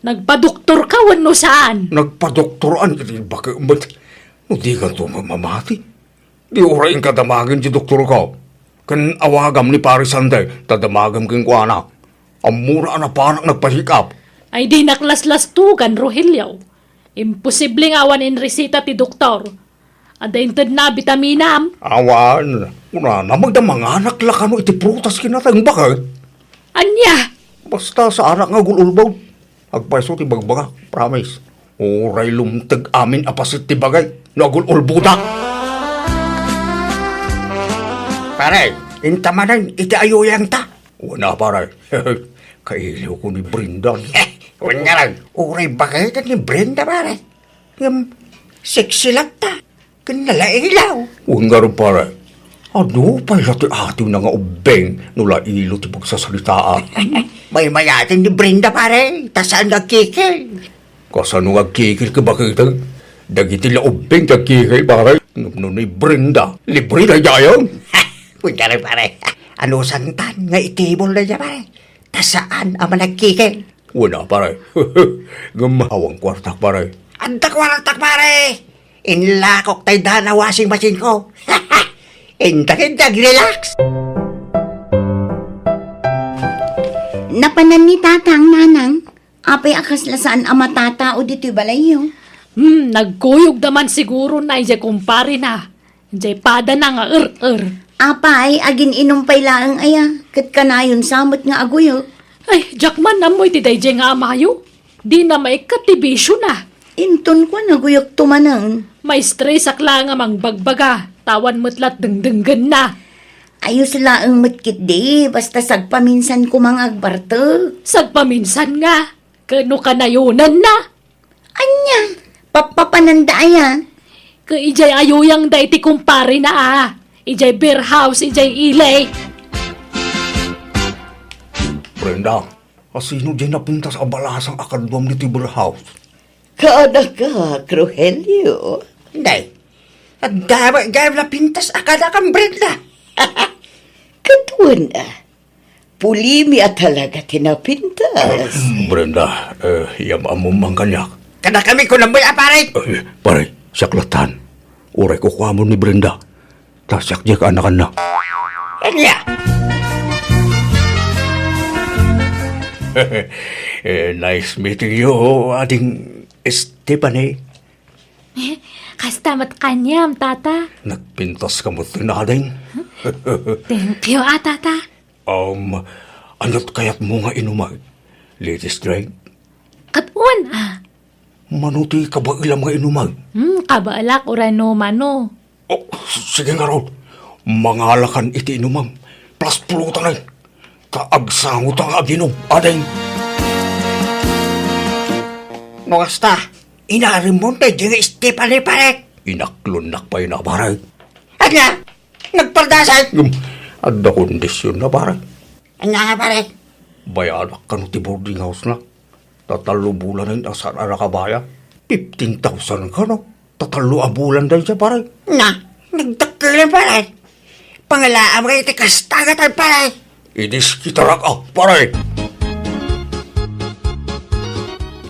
Nagpadoktorka wenno saan? Nagpadoktoran iti baket met. No dikanto mamati, di uray inka damagen ti doktorko. Ken awagam ni Pari Santay, ta damagem kenkuana. Ammona a napanak nagpa-check up. Ay, dinak laslastugan, Rogelio. Imposible nga awan inresita ti doktor. Adda intedna a bitaminam? Awan. Kunana, magda manganak la kano iti prutas ken nateng, baket. Ania? Basta saanak nga agul-ulbod. Agpayso ti bagbagak, promise. Uray lumteg amin a paset ti bagay no agul-ulbodak. Pare, inta manen iti ayuyangta. Wen a, pare. Kailiwko ni Brenda. Wen ngarud, uray baketen ni Brenda, pare. Ngem, sexy latta. Ken nalailaw. Wen ngarud, pare. Adu pay la ti atiwna nga ubbing no lailo ti pagsasaritaan. Maymayaten ni Brenda, pare. Ta saan nga agkikil. Kasano nga agkikil ket baketen? Dagiti la ubbing ti agkikil, pare. Ngem no ni Brenda, libre daydiay. Wen ngarud, pare. Anusantan nga itibol daydiay, pare. Ta saan a managkikil. Wen a, pare. Ngem awan kuartak, pare. Adda kuartak, pare. Inlakok tay dana washing machine ko. Inta ket relax. Napanan ni Tatang, Nanang. Apay a kasla saan a matatao ditoy balayyo? Hmm, nagkuyogda man siguro na idiay kumparena. Jay padana nga er-er. Apay, agin-inum pay laeng aya, ket kanayon sa met nga aguyog. Ay, diak man ammo iti dayjay nga amayo. Dina maikkat ti bisiona. Inton kua, naguyogto manen. Maistresak laeng a mangbagbaga, ta awan met la't dengdenggenna. Ayos laeng met ketdi, basta sagpaminsan koma nga agbartek. Sagpaminsan nga? Ken no kanayonanna? Ania? Pappapananda aya? Ket idiay ayuyangda iti kumparena a, idiay beer house, idiay ili. Brenda, asino diay napintas a balasang a kaduam ditoy beer house? Kaanakak, Rogelio. Nay, adda met gayam napintas a kaanakan, Brenda. Ket wen a, pulimi a talaga ti napintas. Brenda, eh, yam-ammom man kaniak. Kadakami, kunam met a, pare. Eh, pare, siak lattan. Uray kukuamon ni Brenda. Ta siak diay kaanakanna. Ania? Eh, nice meeting you, Ading Stephanie. Eh, kasta met kaniam, Tata. Nagpintas ka met, Ading. Thank you, a, Tata. Um, aniat kayatmo nga inumag? Latest drink? Ket wen a. Mano ti kabaelam nga inumag? Hmm, kabaelak uray no mano. Oh, sige ngarud. Mangalakan iti inumam. Plus pulutan ay. Ta agsangota nga aginum, Ading. No kasta, inarimon daydiay nga Stephanie, pare. Inaklonnak pay na, pare. Ania? Nagpardasay? Ngem, adda kondisionna, pare. Ania nga, pare? Bayadak kano ti boarding house-na. Ta tallo bulanen a saan a nakabayad. Fifteen thousand kano. Ta tallo a bulan dayta, pare. Na, nagdakkelan, pare. Pangalaam kayo ti kasta nga tay, pare. Idiskitarak a, pare.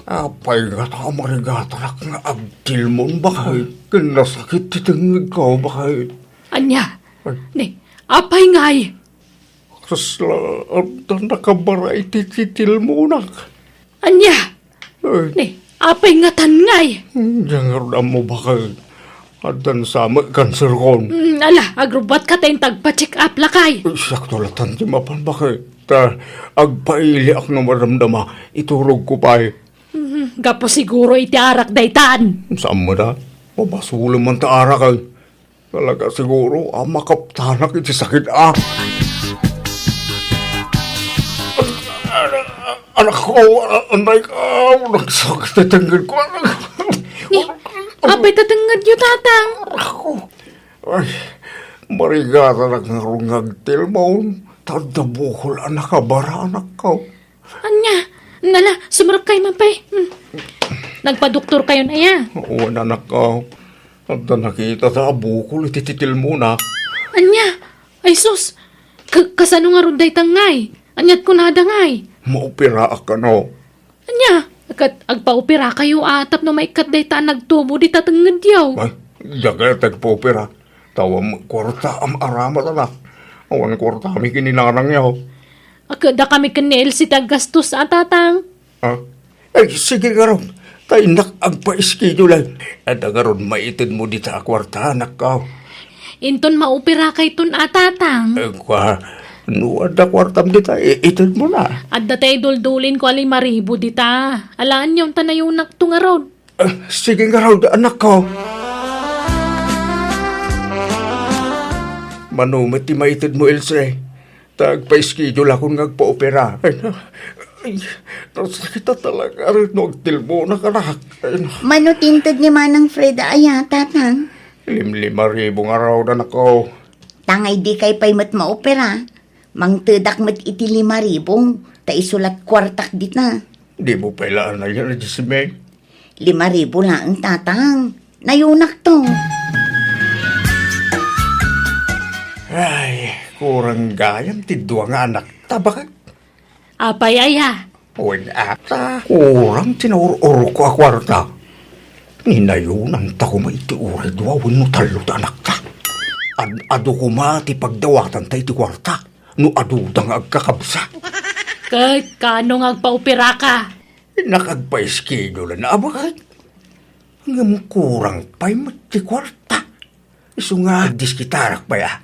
Apay ngata a marigatarak nga agtilmon, baket? Ken nasakit ti tengngedko, baket? Ania? Ay. Ni, apay ngay? Kasla adda nakabara iti titilmonak. Ania? Ay. Ni, apay ngatan ngay? Diak ngarud ammo, baket. Addan sa met cancerkon. Mm, ala, agrubbuatka ta inta agpa-check up lakay. Siakto lattan ti mapan, baket. Ta agpailiak no madamdama, iturogko pay. Mm, gapu siguro iti arak daytan. Saan met a? Mabasolem man ta arak, ay. Talaga siguro a makaptanak iti sakit a. Anakko, anakko, nagsakit ti tengngedko, anakko. Ni, apay ta tengngedyo, Tatang? Anakko. Ay, marigatanak ngarud nga agtilmon. Ta adda bukol a nakabara, anakko. Ania? Nala, sumrek kay man pay. Hmm. Nagpadoktor kayon aya? Wen, anakko. Adda nakita ta a bukol iti titilmona. Ania? Ay sus! Ka-, kasano ngarud dayta ngay? Aniat kunada ngay? Maoperaak kano. Ania? Ket agpaoperakayo a tapno maikkat dayta a nagtubo dita tengngedyo. Ay, diak kayat agpaopera. Ta awan met kuarta a maaramat, anak. Awan kuartami ken ni nanangyo. Ket dakami ken ni Elsie ti aggastos a, Tatang. Ah? Ay, sige ngarud. Ta innak agpa-schedule. Adda ngarud maitedmo dita a kuarta, anakko. Inton maoperakayton a, Tatang. Ay, kua, no adda kuartam dita, i-, itedmona. Adda ti iduldulinko a lima ribu dita. Alaenyo ta nayunakto ngarud. Ah, sige ngarud, anakko. Mano met ti maitedmo, Elsie? Ta agpa-schedule akon nga agpaopera. Ay, na, ay, nasakit a talaga no agtilmonak, anak. Ay, na. Mano ti inted ni Manang Fred aya, Tatang? Limlima ribu ngarud, anakko. Tangay dikay pay met maopera. Mangtedak met iti lima ribu, ta isu lat kuartak dita. Dimo pay la anayan a Jessimaine? Lima ribu laeng, Tatang. Nayunakto. Ay, kurang gayam ti dua nga anakta, baket. Apay aya? Wen, ata, kurang ti naur-urko a kuarta. Ni nayunanta koma iti uray dua wenno tallo ti anakta. Ad-adu koma ti pagdawatanta iti kuarta no aduda nga agkakabsat. Ket kaano nga agpaoperaka? Innak agpa-schedule-an a, baket. Ngem kurang pay met ti kuarta. Isu nga agdiskitarak pay a.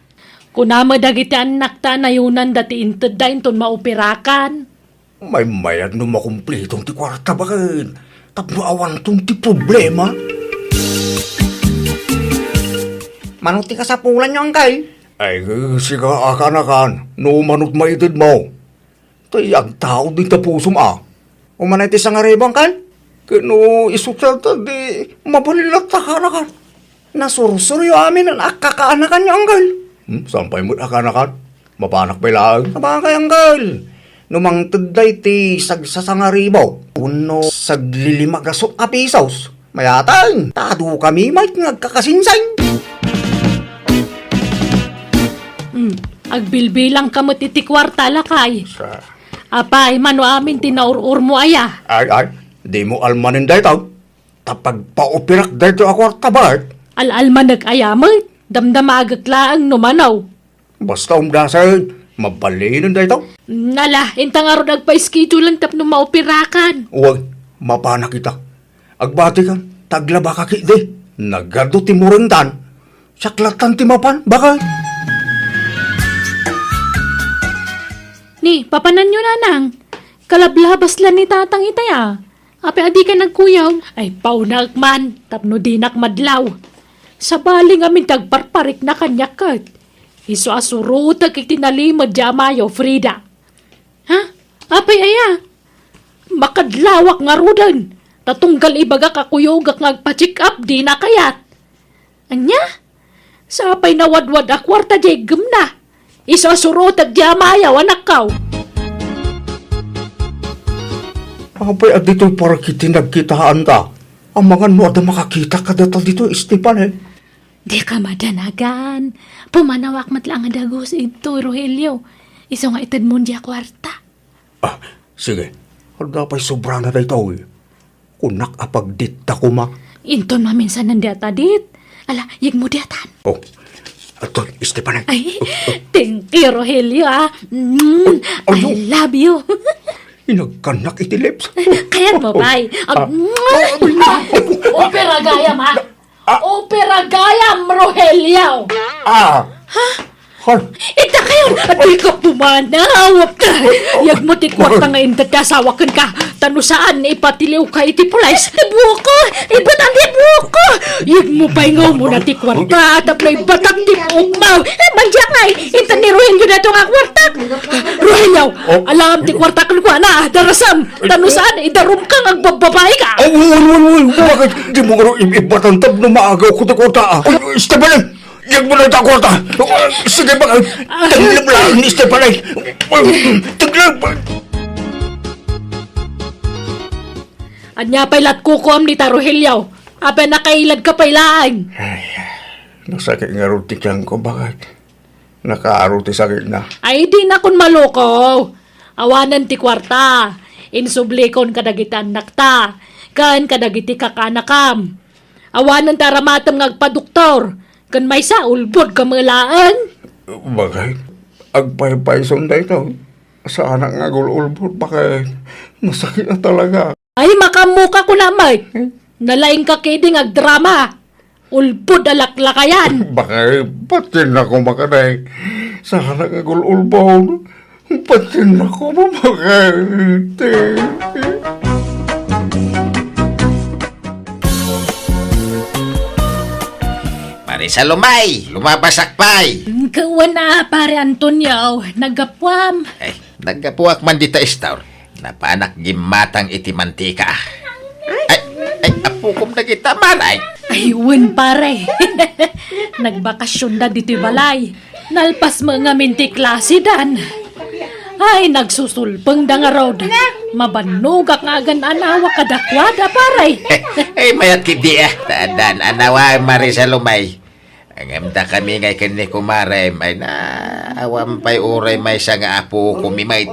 Kuna met dagiti annakta a nayunanda ti intedda inton maoperakan. Maymayat no makumpliton ti kuarta, baket. Tapno awanton ti problema. Mano ti kasapulanyo, Angkel? Ay, sika a kaanakan, no manot maitedmo. Tay agtaud dita pusom a. Umanay ti sangaribu, Angkel? Ket no isu ta, di mabalin latta kaanakan. Nasursuryo amin a kakaanakanyo, Angkel. Hmm, saan pay met a kaanakan? Mapanak pay laeng. Sabagay, Angkel. No mangted dayta sagsasangaribu wenno saglilima gasut a pisos, mayatan, ta adu kami met nga agkakasinsing. Hmm, agbilbilang ka met iti kuarta, lakay. Sa- Apay, mano amin ti naur-urmo aya? Ay, ay, dimo almanen dayta. Ta pagpaoperak dayta a kuarta, Bart. Al-almanek aya met? Damdamagek laeng no mano. Basta umdasen, mabalinen dayta. Nala, inta ngarud agpa-schedulean tapno maoperakan. Uy, mapanak ita. Agbatikan, ta aglabaka ketdi. Nagadu ti murengtan. Siak lattan ti mapan, bakay. Ni, papananyo, nanang. Kalablabas la ni tatang itay a. Apay a dika nagkuyog? Ay, paunaek man, tapno dinak madlaw. Sabali ngamin ti agparparikna kaniak ket. Isu a surotek iti nalimed ti amayo, Frida. Ha? Apay aya? Makadlawak ngaruden. Ta tunggal ibagak a kuyogak nga agpa-check up, dina kayat. Ania? Sapay nawadwad a kuarta diay gemna. Isu a surotek diay amayo, anakko. Apay a ditoy parikit ti nagkitaanta? Amangan no adda makakita kadata ditoy, Estefan, eh. Dika madanagan. Pumanawak met laeng a dagus idtoy, Rogelio. Isu nga itedmon diay kuarta. Ah, sige. Adda pay sobrana daytoy. Kunak a pagditta koma. Inton maminsan diay tadit. Ala, yegmo diay tan. Oh, aton, Estefan. Ay, thank you, Rogelio, ah. Mm, I love you. Inagkanak iti lips. Kayat mo, bay. Ah, opera gayam, ha? Ah. Opera gayam, Rogelio. Ah. Ha? Ita kayo, at di ka pumanaw. Yag mo ti kwarta nga inted ti asawa ken ka. Tano saan, ipatiliw ka iti pulis. Ibuko, ibatan ti buko. Yag mo pay nga umuna ti kwarta, tapno ibatak ti buok mo. Eh, mandiak ngay, inted ni Rogelio na ito nga kwarta. Rogelio, alam ti kwarta ken kuana, darasam. Tano saan, idarum ka nga agbabbabae ka. Ay, wan, wan, wan, bakit di mo nga ro-, im-, ibatan tapno maagaw ko ti kwarta, ah? Ay, Esteban, yag mo na ta kwarta. Sige, ba, taglim lang ni Esteban, ay. Taglim. Ania pay lat kukuam ni ta, Rogelio? Apay nakailad ka pay laeng? Ay, nasakit nga ro ti tiyan ko, bakit? Nakaaro ti sakitna. Ay, dinakon maluko. Awanen ti kuarta. Insublikon kadagiti annakta, ken kadagiti kakaanakam. Awanen ti aramatem nga agpadoktor, ken maysa, ulbod ka met laeng. Bakit? Agpaypayson daytoy. Saanak nga agul-ulbod, bakit? Nasakit na talaga. Ay, makaammoka, kuna met. Hmm? Nalaingka ketdi nga agdrama. Ulbod a laklakayan. Bakay, patin ako makaday. Saan nga gul-ulbod? Patin ako mamakay. Marisa Lumay, lumabasak pay. Kawan a, Pare Antonio, naggapuam. Ay, naggapuak man dita istor. Napanak gimmatang iti mantika. Ay, ay, apukom dagita, Maray. Ay, wen, pare. Nagbacasionda ditoy balay. Nalpas met ngamin ti klasidan. Ay, nagsusulpengda ngarud. Mabannogak nga agan-anawa kadakuada, pare. Ay, mayat ketdi, ah. Ta addan anawa, Marisa Lumay. Ngem dakami ngay ken ni kumarem, ay na, awan pay uray maysa nga apukom met.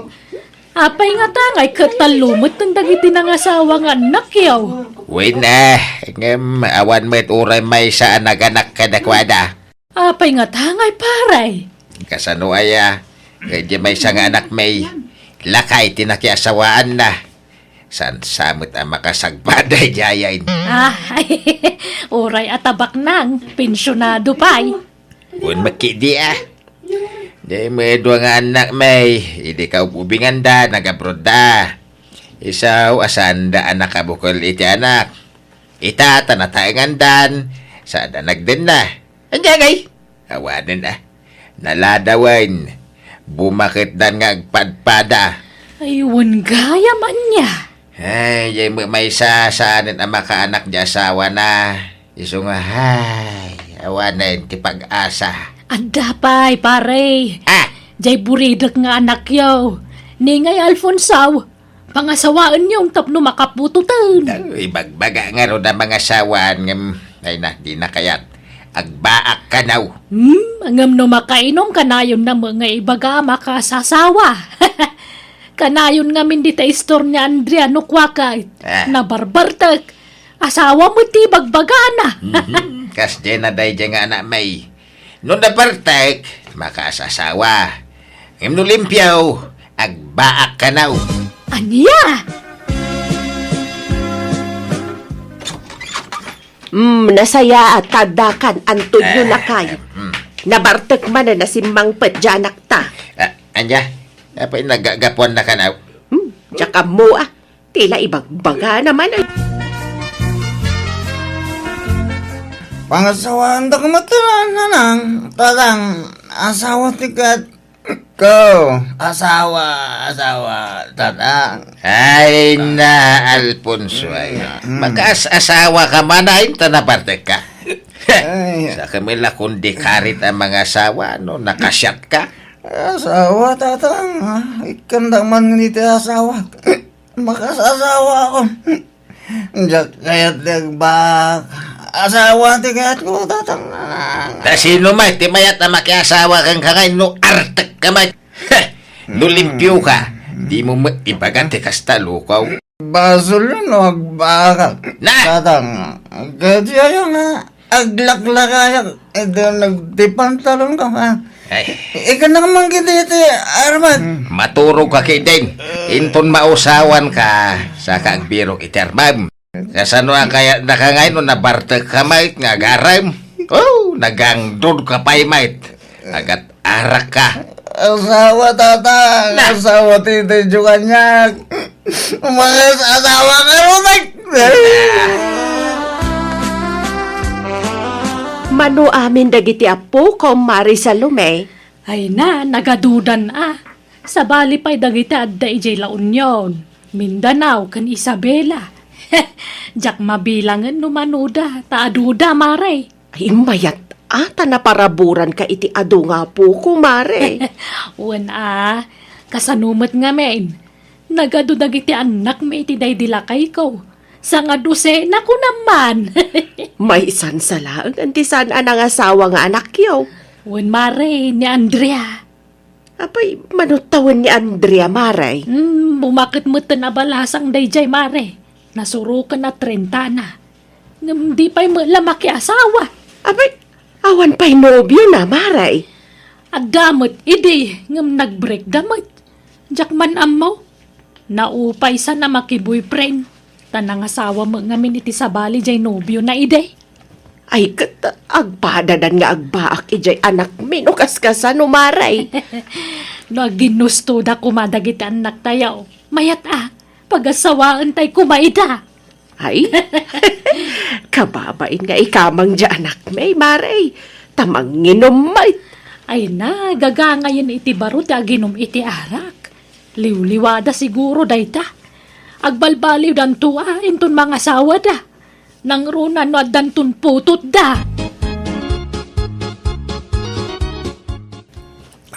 Apay ngata ngay ket tallo metten dagiti nangasawa nga annakyo? Wen, eh, ngem awan met uray maysa a naganak kadakuada. Apay ngata ngay, pare? Kasano aya? Ket diay maysa nga anakmi, lakay ti nakiasawaanna. Saan sa met a makasagpada idiayen? Ah, uray a tabaknang, pensionado pay. Wen met ketdi, ah. Diay met dua nga annakmi, idi kaub-ubinganda, nag-abroad da. Isu a saanda a nakabukel iti anak. Ita ta nataengandan, saanda nagdenna. Ania ngay? Awanen, ah. Naladawen. Bumaketdan nga agpadpada. Ay, wen gayam ania. Ay, diay met maysa saanen a makaanak diay asawana. Isu nga, ay, awanen ti pag-asa. Adda pay, pare. Ah! Diay buridek nga anakyo. Ni ngay Alfonso, pangasawaenyo tapno makaputoten. Ay, ibagbaga ngarud a mangasawaan ngem, ay na, di na kayat. Agbaak kanaw. Hmm, ngem no makainom, kanayon na met nga ibaga a makasasawa. Kanayon ngamin dita istor ni Andrea no kuaka, Ah. nabarbartek. Asawa met ti ibagbagana. Mhm. Kasdiay na daydiay nga anak, May. No nabartek, makaasasawa. Ngem no limpio, agbaak kanaw. Ania? Mm, nasayaat, taddakan, Antonio Eh, lakay. mm. Nabartek manen a simmangpet diay anakta. Ah, ania? Apay nagagapuan na kanaw? Hmm, diak ammo, ah. Tila ibagbagana manen. Pangasawaandak met, Nanang, Tatang, asawa ti ket ko. Asawa, asawa, Tatang. Ay na, Alfonso, ay. Mm. Makaas-asawa ka man, ay, ta nabartek ka. Ay. Sa kami la kundi karit a mangasawa, no? Nakasiat ka. Asawa, Tatang, ah. Ikkandak man iti asawa. Makasasawa ako. Diak kayat ti agbaak. Asawa ti kayatko, Tatang. Ta sino met ti mayat a makiasawa kenka ngay no artek ka met? Heh! No limpio ka, di mo met ibaga ti kasta, lukaw. Basol no agbaak. Na! Tatang, kadi aya nga aglaklakayak iti nagtipantalon ka, ha? Ay. Ikana man kadi iti armam. Maturog ka ketdin. Inton mausawan ka, saka agbirok iti armam. Kasano a kayatna ka ngay no nabartek ka met nga agarem? Oh, nagangdod ka pay met. Agat-arak ka. Asawa, Tatang. Na. Asawa ti, ti kaniak. Umayat, asawa ka, Rutek. Mano amin dagiti appo, Mare Salome? Ay na, nagadudan a. Sabali pay dagiti adda idiay La Union, Mindanao, ken Isabela. Diak mabilangen no manoda, ta aduda, Mare. Ay, mayat a, ta naparaburanka iti adu nga apoko, Mare. Wen a, kasano met ngamin? Nagadu dagiti annakmi iti daydi lakayko. Sangadusena, kunam man. Maysan sa laeng ti saan a nangasawa nga anakyo. Wen, Mare, ni Andrea. Apay, mano tawen ni Andrea, Mare? Hmm, bumaket metten a balasang daydiay, Mare. Nasuroken a trenta na. Ngem di pay met la makiasawa. Apay, awan pay nobiona, Mare? Adda met idi, ngem nagbreak da met. Diak man ammo. Naupay sana makiboyfriend. Ta nangasawa met ngamin iti sabali diay nobiona idi. Ay, ket agpadadan nga agbaak idiay anakmi no kaskasano, Mare. No aginnustoda koma dagiti annaktayo, mayat a, pagasawaentay koma ida. Ay, kababain nga ikamang diay anakmi, Mare. Ta manginom met. Ay na, gagangayen iti baro ti aginum iti arak. Liwliwada siguro dayta. Agbalbaliwdanto a inton mangasawada. Nangruna no addanton putotda.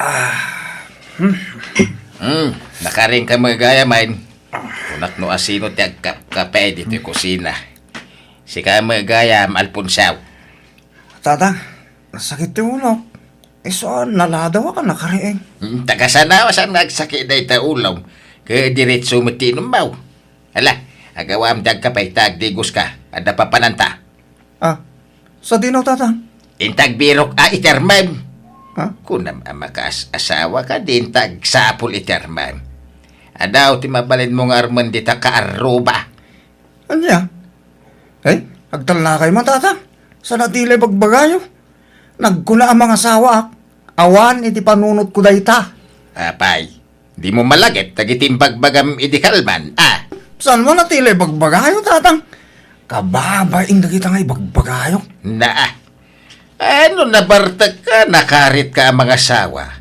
Ah. Hmm, nakaring ka met gayam. Kunak no asino ti agkapkape ditoy kusina. Sika met gayam, Alfonso. Tata, nasakit ti ulok. Isu a naladaw a nakariing. Hmm, ta kasano a saan nga agsakit dayta ulom? Ket diretso met ti inummo. Ala, agawam ti agkape ta agdigoska. Adda papananta. Ah, sadino, Tata? Inta agbirok a iti armem. Ha? Kunam a makaas-asawa ka, di inta agsapul iti armem. Adaw ti mabalinmo nga armen dita kaarruba. Ania? Ay, agtallakay man, Tata. Saan a ti la ibagbagayo? Nagkuna a mangasawaak. Awan iti panunotko dayta. Apay, dimo malaget dagiti imbagbagam idi kalman, a? Saan man a ti la ibagbagayo, Tatang? Kababain dagita nga ibagbagayo. Naa. Ano, nabartek ka, nakarit ka a mangasawa?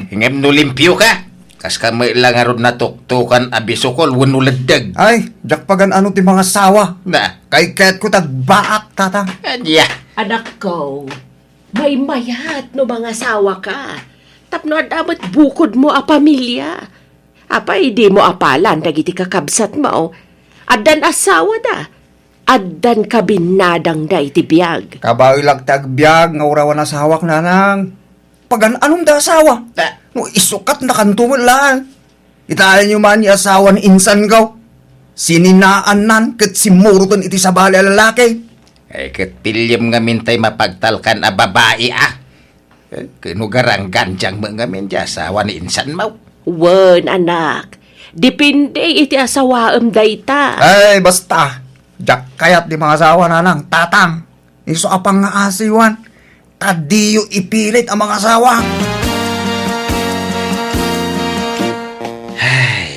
Ngem no limpio ka, kas ka met la ngarud natuktokan a bisukol wenno leddeg. Ay, diak pagan-ano ti mangasawa. Na. Kay ketko ti agbaak, Tatang. Ania? Anakko, maymayat no mangasawa ka. Tapno adda met bukodmo a pamilia. Apay, dimo apalan dagiti kakabsatmo? Addan asawada. Addan kabinnadangda iti biag. Kabaelak ti agbiag nga uray awan asawak, nanang. Pagan-anom da asawa? Ta- No, isukatnakanto met laeng. Itaenyo man ni asawa ni insanko. Sininaannan ket simmuroten iti sabali a lalaki. Ay, ket piliem ngamin tay mapagtalkan a babai, a. Eh, ken ugarang ganjang met ngamin ti asawa ni insanmo. Wen, anak. Depende iti asawaem dayta. Ay, basta. Diak kayat ti mangasawa, nanang, tatang. Isu a pangngaasiwan. Ta diyo ipilit a mangasawa. Ay,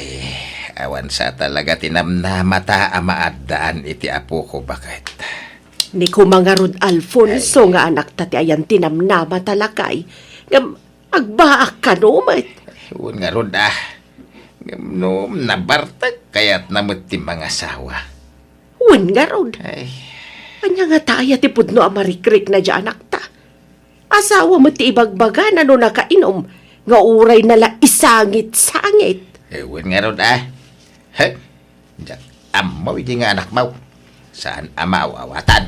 awan sa talaga ti namnamata a maaddaan iti apoko, baket. Ni kuma ngarud, Alfonso, Ay. nga anakta ti ayan ti namnamata, lakay. Ngem agbaak kano met. Wen ngarud, a. Ngem no nabartek, kayatna met ti mangasawa. Wen ngarud. Ay. Ania ngata aya ti pudno a marikrikna diay anakta? Asawa met ti ibagbagana no nakainum, nga uray na la isangit-sangit. Eh, wen ngarud, a. He? Diak ammo idi nga anakmo. Saan a maaw-awatan.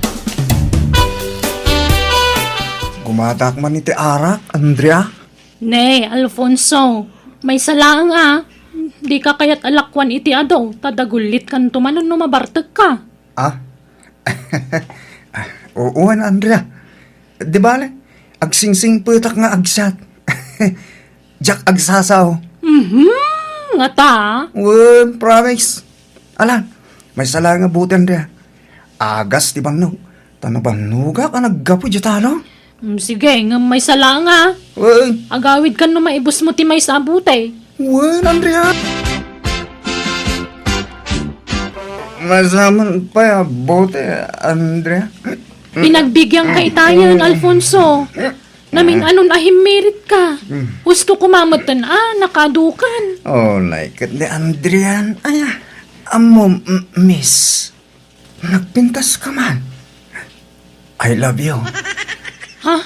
Gumatak man iti arak, Andrea. Ne, Alfonso, maysa laeng a. Dika kayat a lakuan iti adu, ta dagullitkanto manen no mabartekka. Ah? Wen, Andrea. Di bale, agsingsingpetak nga agsiat. Diak agsasao. Mhm, ngata? Wen, promise. Ala, maysa laeng a buteng, Andrea. Agas ti bannog. Ta nabannogak a naggapu diay talon. Mm, sige, ngem maysa laeng a. Wen. Agawidkan no maibusmo ti maysa a buteng. Wen, Andrea. Maysa man pay a buteng, Andrea. Pinagbiagka itayen, Alfonso. Namin-anon a himmiritka. Mm. Husto koma metten a nakadukan. Oh, like it ni Andrian. Ay, ah, ammo, m-, miss. Nagpintas ka man. I love you. Ha?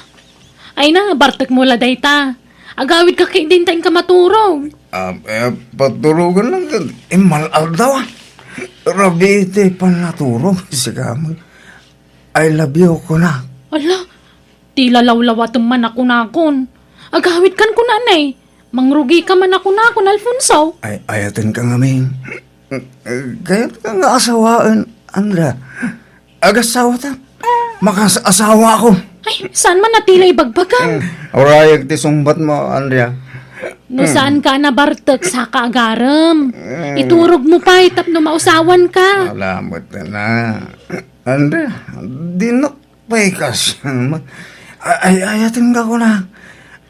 Ay na, bartek mo la dayta. Agawid ka kay dinta inka maturog. Ah, eh, paturugan lang. Immal aldaw, ah. Rabii ti pannaturog, sigaman. I love you, kuna. Ala, ti lalawlawatem man a kunakon. Agawidkan kunanay. Mangrugika man a kunakon, Alfonso. Ay, ayaten ka ngamin. Kayat ka nga asawaen, Andrea. Agasawata. Makas-asawa ako. Ay, saan man a tila ibagbagam? Mm. Urayag ti sungbat mo, Andrea. No saan ka a nabartek, saka agarem. Mm. Iturog mo pay tapno mausawan ka. Salamat na. Andrea, di nak Paikas, ay, ay, ayaten ka kuna.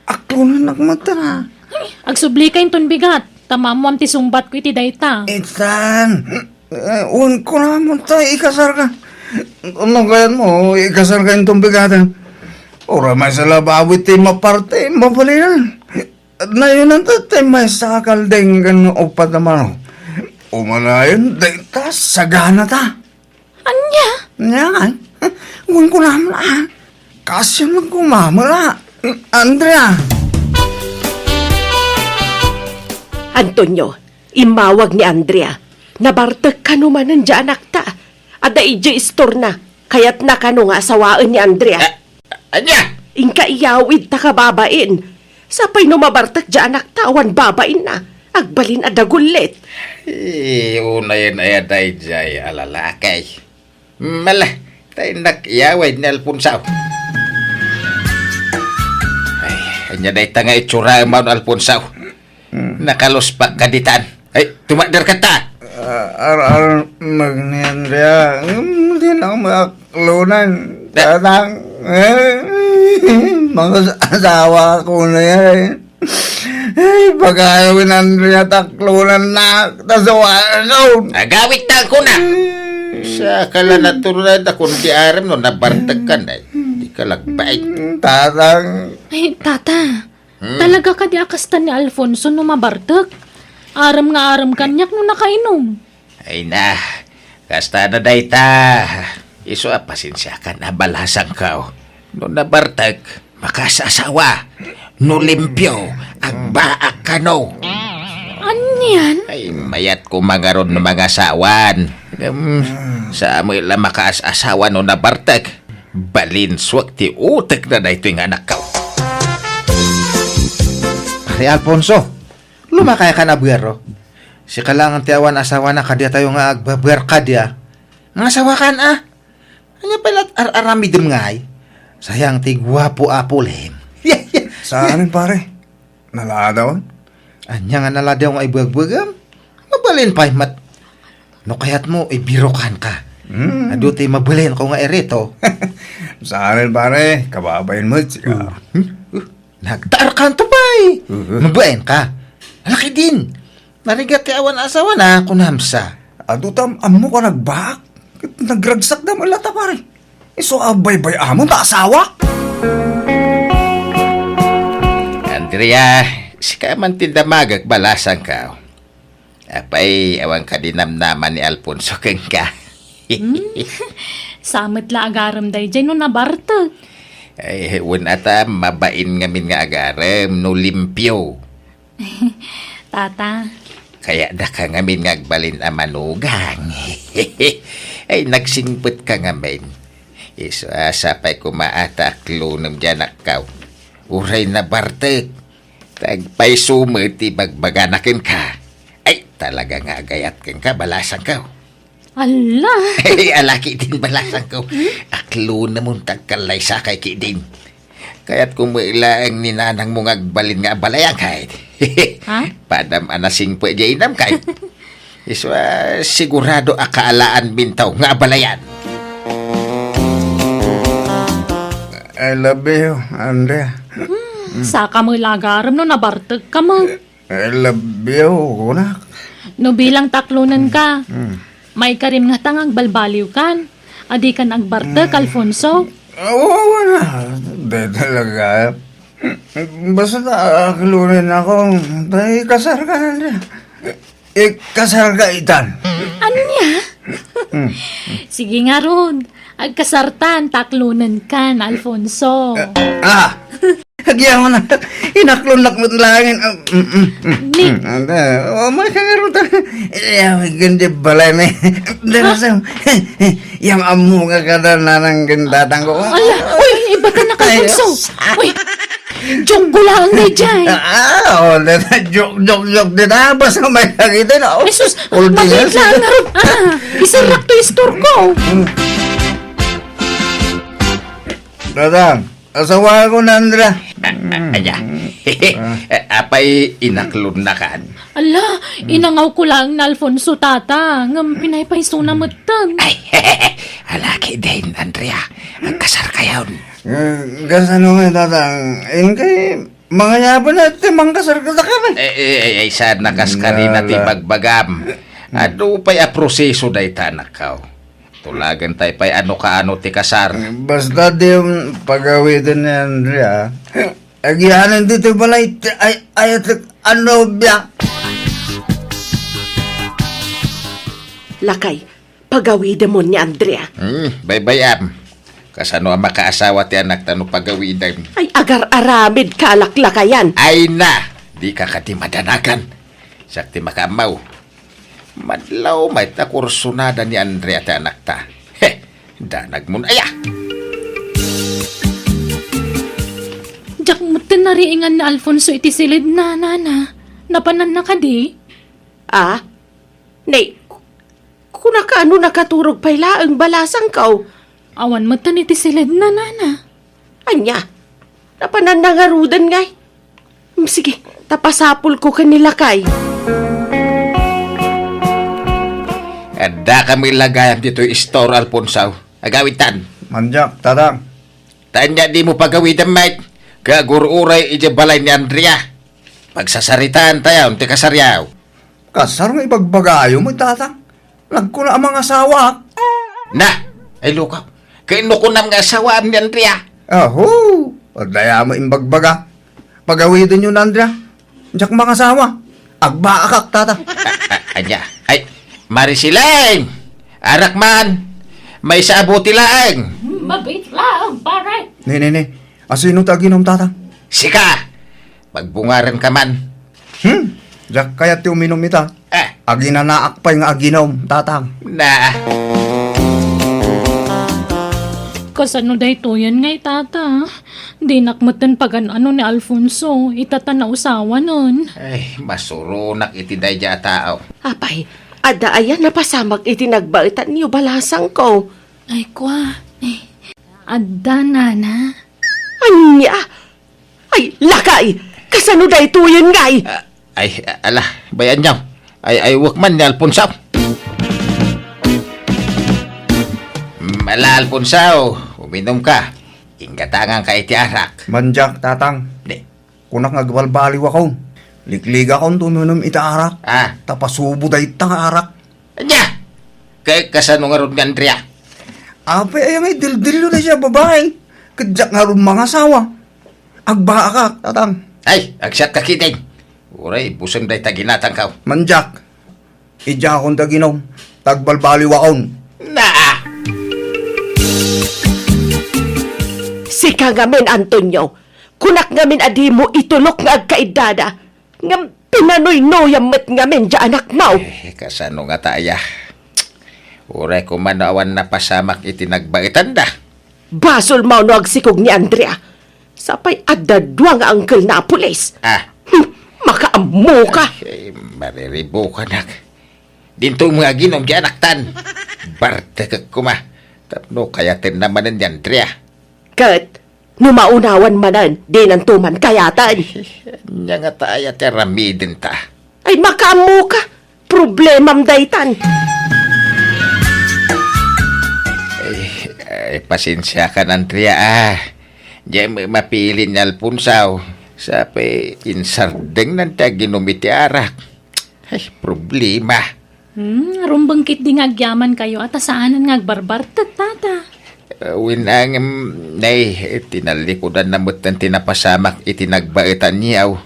Aklonan ak met na. Ay, agsubli ka inton bigat. Ta maammoam ti sungbat ko iti dayta. Itan, eh, wen kuna mo ta ikasar ka. No kayat mo, ikasar ka inton bigaten. Ura may salabawit ti maparte, mabalinan. Nayonan ta ti maysa a kalding ken uppat a manok. Umanayon, dayta, sagana ta. Ania? Ania ngay? Wen kunam la. Kasyan lang kumamela. Andrea. Antonio, immawag ni Andrea. Nabartek kano manen diay anakta. Adda idiay istorna. Kayatna kano nga asawaen ni Andrea. Ah, Ania? Inka iyawid ta kababain. Sapay no mabartek diay anakta awan babainna. Agbalin a dagullit. Eh, unayen aya daydiay a lalaki. Mala, ta innak iyawid ni Alfonso. Ay, ania dayta nga itsura man, Alfonso? Hmm. Nakaluspak ka ditan. Ay, tumakder ka ta. Ah, ar-, ar-, magnian dia. Ngem di na ako makaklonan. Da- Tatang. Eh, mga asawa ko na yan. Ay, pagkawin Andrea, taklonan na. Tasawa ko. Agawit na ako na. Sa kala natural na kung di aram no, nabartag ka na. Di ka lagbay. Tatang. Ay, tata. Hmm. Talaga kadi a kasta ni Alfonso no mabartek? Aram nga aram kaniak no nakainom. Ay na, kasta na dayta. Isu a pasensiakan a balasangko. No nabartek, makasasawa. No limpio, agbaak kano. Anian? Ay, mayat ko mangaron no mangasawan. Ngem, sa met la makaas-asawa no nabartek. Balinsuak ti utek na daytoy nga anakko. Pare Alfonso, lumakay ka na buero. Sika lang ti awan asawana kadiatayo nga agbabuer kadia. Nga asawa kan, ah? Ania pay lat ar-aramidem ngay? Sayang ti guapo a pulem. Saan, pare? Naladaw? Ania nga naladaw nga ibuagbuagam? Mabalin pay met. No kayatmo, ibirokan ka. Hmm. Adu ti mabalin ko nga irito. Saan, pare? Kababain mo, sika. Hmm? Uh, nagtaar ka anto pay? Uh-huh. Mabalin ka. Alaki din. Narigat ti awan asawa na, kunamsa. Adu tam, ammo ka nagbaak? Nagragsak da man lata, pare. Isu a baybay-amon ta asawa. Andrea, sika man ti damagek balasangko. Apay, awan ka di namnama ni Alfonso kenka. Hmm? Sa met la agarem daydiay no nabartek. Ay, wen ata, mabain ngamin nga agarem no limpio. Tata. Kaya daka ngamin nga agbalin a manugang. Ay, nagsingpet ka ngamin. Isu a sapay koma a ta aklonem ti anakko. Uray nabartek. Ta agpayso met ti bagbagana kenka. Ay, talaga nga agayat kenka, balasangko. Ala! Ay, alaki din balasangko. Hmm? Aklonemon ta agkallaysakay ki din. Kayat ko met laeng ni nanangmo nga agbalin nga abalayan, kayat. Ha? Padam a nasingpet diay inam, kayat. Isu a sigurado a kaalaanmin taw nga abalayan. I love you, Andrea. Hmm, saka met la agarem no nabartek ka met. I love you, kunak. No bilang ta aklonen ka, hmm, maikarim ngata nga agbalbaliw kan. Adi kan agbartek, hmm, Alfonso? Awa, awa na. Di talaga. Basta ta-, aklonen ako. Tay kasar ka na. Ikasar ka itan. Ania? Hmm. Sige ngarud. Agkasartan, ta aklonen kan, Alfonso. Ah! Agyaman na. Inaklon lakmet langin. Ah, mm, mm, mm, Ni- mm. Anda, oh, may kangarot. Iya, may ganda balay, may. Darasam. Yang amu nga kada nanang gindatang ko. Ala, uy, iba ka na, Alfonso. Uy, joke ko lang, daydiay. Ah, oh, dada, joke, joke, joke. Dada, basta may lagi din, oh. Jesus, mabait lang, ngarud. Ah, isarap to istor ko. Dadang, asawa ko na, Andra. Ah, ah, aya. Apay inaklon na kan. Ala, inangaw ko lang na Alfonso, tata. Ngem pinaypayso na metten. Ay, alaki din, Andrea. Agkasar kayon. Eh, kasano nga, tata? Inkay, mangayaban na ti mangkasar ka, tata, kami. Eh, eh, eh, eh, saan na kaskarina ti bagbagam? Adu pay a proseso dayta, anakko. Tulagan tay pay ano kaano ti kasar. Basta di pagawiden ni Andrea. Agianan ditoy balay ti ay-, ayatek a nobia. Lakay, pagawidemon ni Andrea. Hmm, baybay-am. Kasano a makaasawa ti anakta no pagawidem? Ay, agar-aramid ka, laklakayan. Ay na, dika kadi madanagan. Siak ti makaammo. Madlaw met a kursunada ni Andrea ti anakta. He, danagmon aya. Diak metten nariingan ni Alfonso iti silidna, nana. Napananna kadi? Ah? Nay, ku-, kunaka no nakaturog pay laeng balasangko. Awan metten iti silidna, nana. Ania? Napananna ngaruden ngay? Mm, sige, ta pasapulko ken ni lakay. Adda kami lagayam ditoy istor, Alfonso. Agawidtan. Manjak, tata. Ta ania dimo pagawidem met, ket agur-uray idiay balay ni Andrea. Pagsasaritaan tayon ti kasaryo. Kasar nga ibagbagayo met, tata. Nagkuna a mangasawaak. Na, ay lukaw. Ket no kunam nga asawaam ni Andrea? Aho, adda aya met imbagbaga. Pagawidenyo ni Andrea. Diak mangasawa. Agbaakak, tata. A-, a-, ania? Ay, Marisileng! Arak man! Maysa a buti laeng! Mabit laeng, pare. Ne, ne, ne. Asino ti aginom, tata? Sika! Pagbungarenka man. Hmm? Diak kayat ti uminum ita. Ah. Aginanaak pay nga aginum, tatang. Na. Kasano daytoyen ngay, tata? Dinak metten pagan-ano ni Alfonso, ita ta nausawanen. Ay, masuronak iti daydiay a tao. Apay, adda aya napasamak iti nagbaetanyo, balasangko? Ay, kua. Eh, adda, nana. Ania? Ay, lakay! Kasano daytoyen ngay? Ah, ay, ala, bay-anyo. Ay, ay, wek man ni Alfonso. Mm, ala, Alfonso, uminum ka. Inggatangan ka iti arak. Mandiak, tatang. Di. Kunak nga agbalbaliwakon. Likligakon tuminum iti arak. Ah. Ta pasubo dayta nga arak. Ania? Kay kasano ngarud ni Andrea? Apay, aya nga idildillo daydiay a babai. Ket diak ngarud mangasawa. Agbaakak, tatang. Ay, agsiak ka ketdin. Uray, buseng dayta ginatangko. Mandiak. Idiakon ta aginum. Ta agbalbaliwakon. Na! Sika ngamin, Antonio. Kunak ngamin a dimo itulok nga agkaiddada. Ngem pinanuynuyam met ngamin diay anakmo. Eh, kasano ngata aya? Uray koma no awan napasamak iti nagbaetanda. Basolmo no agsikog ni Andrea. Sapay adda dua nga angkelna a pulis. Ah. Hmm, makaammoka. Ay, mariribukanak. Dinto nga aginum diay anaktan. Bartekek koma. Tapno kayatenna manen ni Andrea. Ket no maunawan manen, dinanto man kayaten. Ania ngata aya ti aramidenta? Ay, makaammoka. Problemam daytan. Ay, ay, pasensiakan, Andrea, ah. Diay met mapili ni Alfonso. Sapay insardengnan ti aginum iti arak. Ay, problema. Hmm, rumbeng ketdi nga agyamankayo a ta saanen nga agbarbartek, tata. Ah, wen, ngem, nay, tinallikudanna metten ti napasamak iti nagbaetanyo.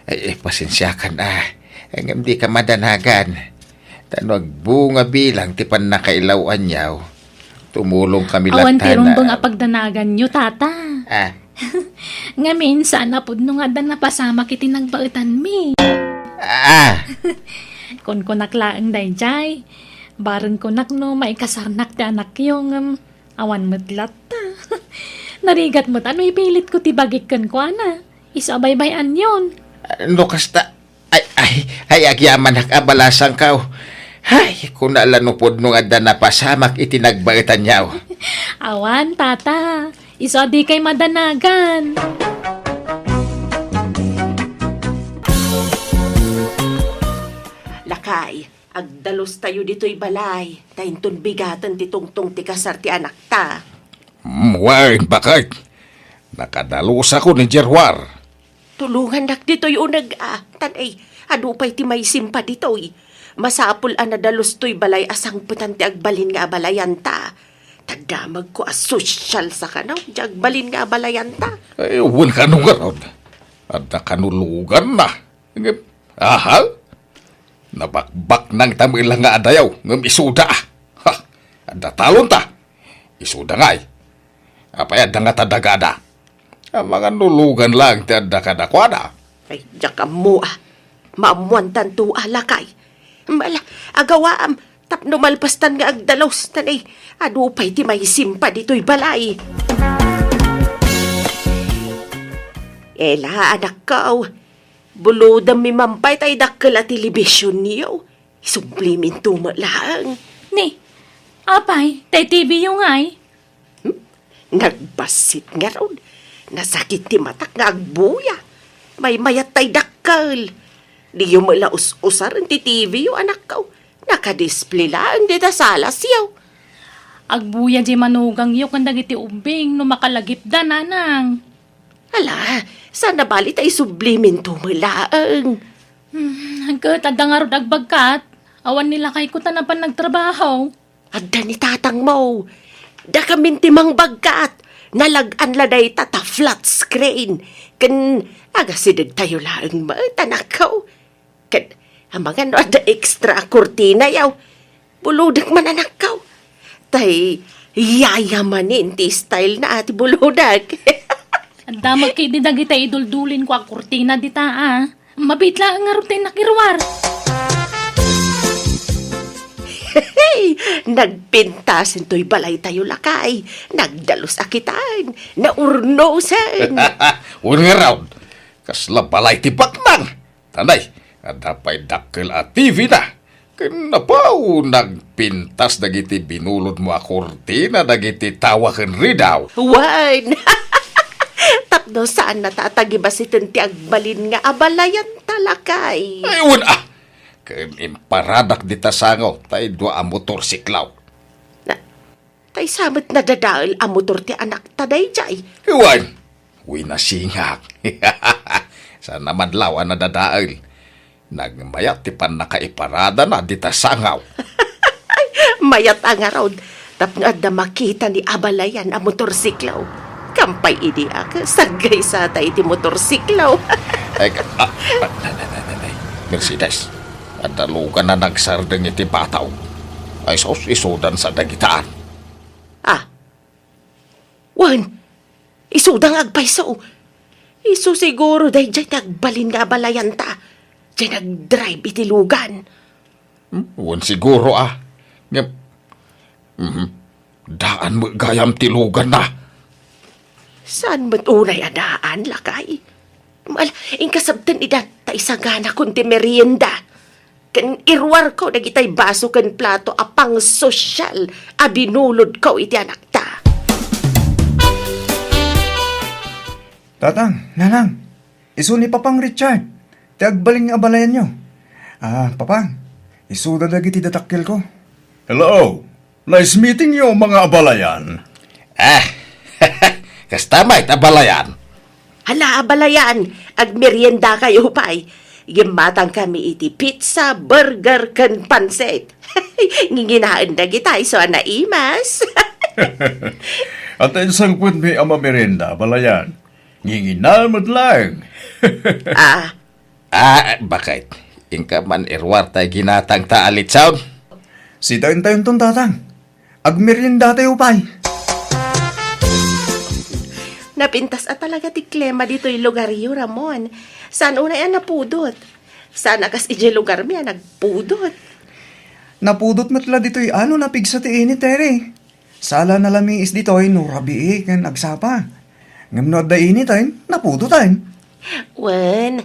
Ay, eh, pasensiakan, ah. Ngem dika madanagan. Ta no agbunga bilang ti pannakailaw-anyo, tumulongkami latta. Awan ti rumbeng a pagdanaganyo, tata. Ah. Ngamin, saan a pudno nga adda napasamak iti nagbaetanmi. Ah. Kunkunak laeng daydiay. Bareng kunak no maikasarnak ti anakyo, ngem awan met latta. Narigat met a no ipilitko ti bagik kenkuana. Isu a baybay-anyon. No kasta, ay, ay, ay, agyamanak a balasangko. Ay, kuna la no pudno nga adda napasamak iti nagbaetanyo. Awan, tata. Isu a dikay madanagan. Lakay, agdalustayo ditoy balay, ta inton bigaten ti tungtong ti kasar ti anakta. Mm, wen, baket. Nakadalusakon idiay ruar. Tulongannak ditoy uneg a, tan ay, adu pay ti maisimpa ditoy. Masapul a nadalus toy balay a sangpetan ti agbalin nga abalayanta. Ta damagko a sosyal sakano, diay agbalin nga abalayanta. Ay, wen kano ngarud. Adda kanuloganna. Ngem, aha? Nabakbaknangta met la nga adayo, ngem isuda. Ha! Adda talonta. Isuda ngay. Apay adda ngata dagada? Amangan no lugan laeng ti adda kadakuada. Ay, diak ammo a. Maammoantanto a, lakay. Mala, agawaam, tapno malpastan nga agdalus, tan ay, adu pay ti maisimpa ditoy balay. Ela, anakko, bulodemmi man pay tay dakkel a telebisionyo. Isumbliminto met laeng. Ni, apay, tay T V yo ngay? Hmm? Nagbassit ngarud. Nasakit ti matak nga agbuya. Maymayat tay dakkel. Diyo met la us-usaren ti T V yo, anakko. Nakadisplay laeng dita salasyo. Agbuya diay manugangyo ken dagiti ubbing no makalagipda, nanang. Ala, saan a bali ta isubli minto met laeng. Hmm, ket adda ngarud agbagkat. Awan ni lakayko ta napan nagtrabaho. Adda ni tatangmo. Dakamin ti mangbagkat. Nalag-an la dayta ta flat screen. Ken agasidegtayo laeng met, anakko. Ket amangan no adda extra a kurtinayo. Bulodek man, anakko. Tay yayamanen ti style na a ti bulodek. Adda met ketdi dagiti iduldulinko a kurtina dita, a. Mabiit laeng ngarud ti innak iruar. Hey! Nagpintas intoy balaytayo, lakay. Nagdalus a kitan. Naurnosen. Wen ngarud, kasla balay ti baknang. Tanay, adda pay dakkel a T V na. Ken napaw, nagpintas dagiti binulodmo a kurtina dagiti tawa ken ridaw. Wen! Tapno saanna ta a tagibasiten ti agbalin nga abalayan ta, lakay. Ay, wen a! Ken imparadak dita sangaw tay dua a motorsiklaw. Na, tay sa met nadadael a motor ti anakta daydiay? Wen, winasingak. Saan a madlaw a nadadael. Nagmayat ti pannakaiparadana dita sangaw. Mayat a ngarud, tapno adda makita ni abalayan a motorsiklo. Kampay idi ak, saggay sa ta iti motorsiklo. Ay, ka-, ah, ah, nay, nay, nay, nay, nay. Mercedes, adda lugan a nagsardeng iti bataw. Ay, sus, isudan sa dagitaan. Ah, wen, isuda nga agpayso. Isu siguro daydiay ti agbalin nga abalayanta. Diay nagdrive iti lugan. Hmm, wen siguro, ah. Ngem, mhm, daan met gayam ti luganna. Saan met unay a daan, lakay? Mal, inkasabten ida ta isaganakon ti merienda. Ken iruarko dagitay baso ken plato a pangsosyal a binulodko iti anakta. Tatang, Nanang, isu ni Papang Richard, ti agbalin nga abalayanyo. Ah, Papang, isuda dagiti dadakkelko. Hello, nice meeting you, mga abalayan. Ah, kasta met, abalayan. Hala, abalayan, agmeriendakayo pay. Gimmatangkami iti pizza, burger, ken pansit. Nginginaen dagita isu a naimas. Ata insangpetmi a mamerienda, abalayan. Ngingina met laeng. Ah. Ah, baket. Inka man iruar tay ginatangta a litson. Sitaentayon ton, Tatang. Agmeriendatayo pay. Napintas a talaga ti klima ditoy lugaryo, Ramon. Saan unay a napudot? Saan a kas idiay lugarmi a nagpudot? Napudot met la ditoy ano napigsa ti init, Tere. Sala nalamiis ditoy no rabii ken agsapa. Ngem no adda initen, napudoten. Wen,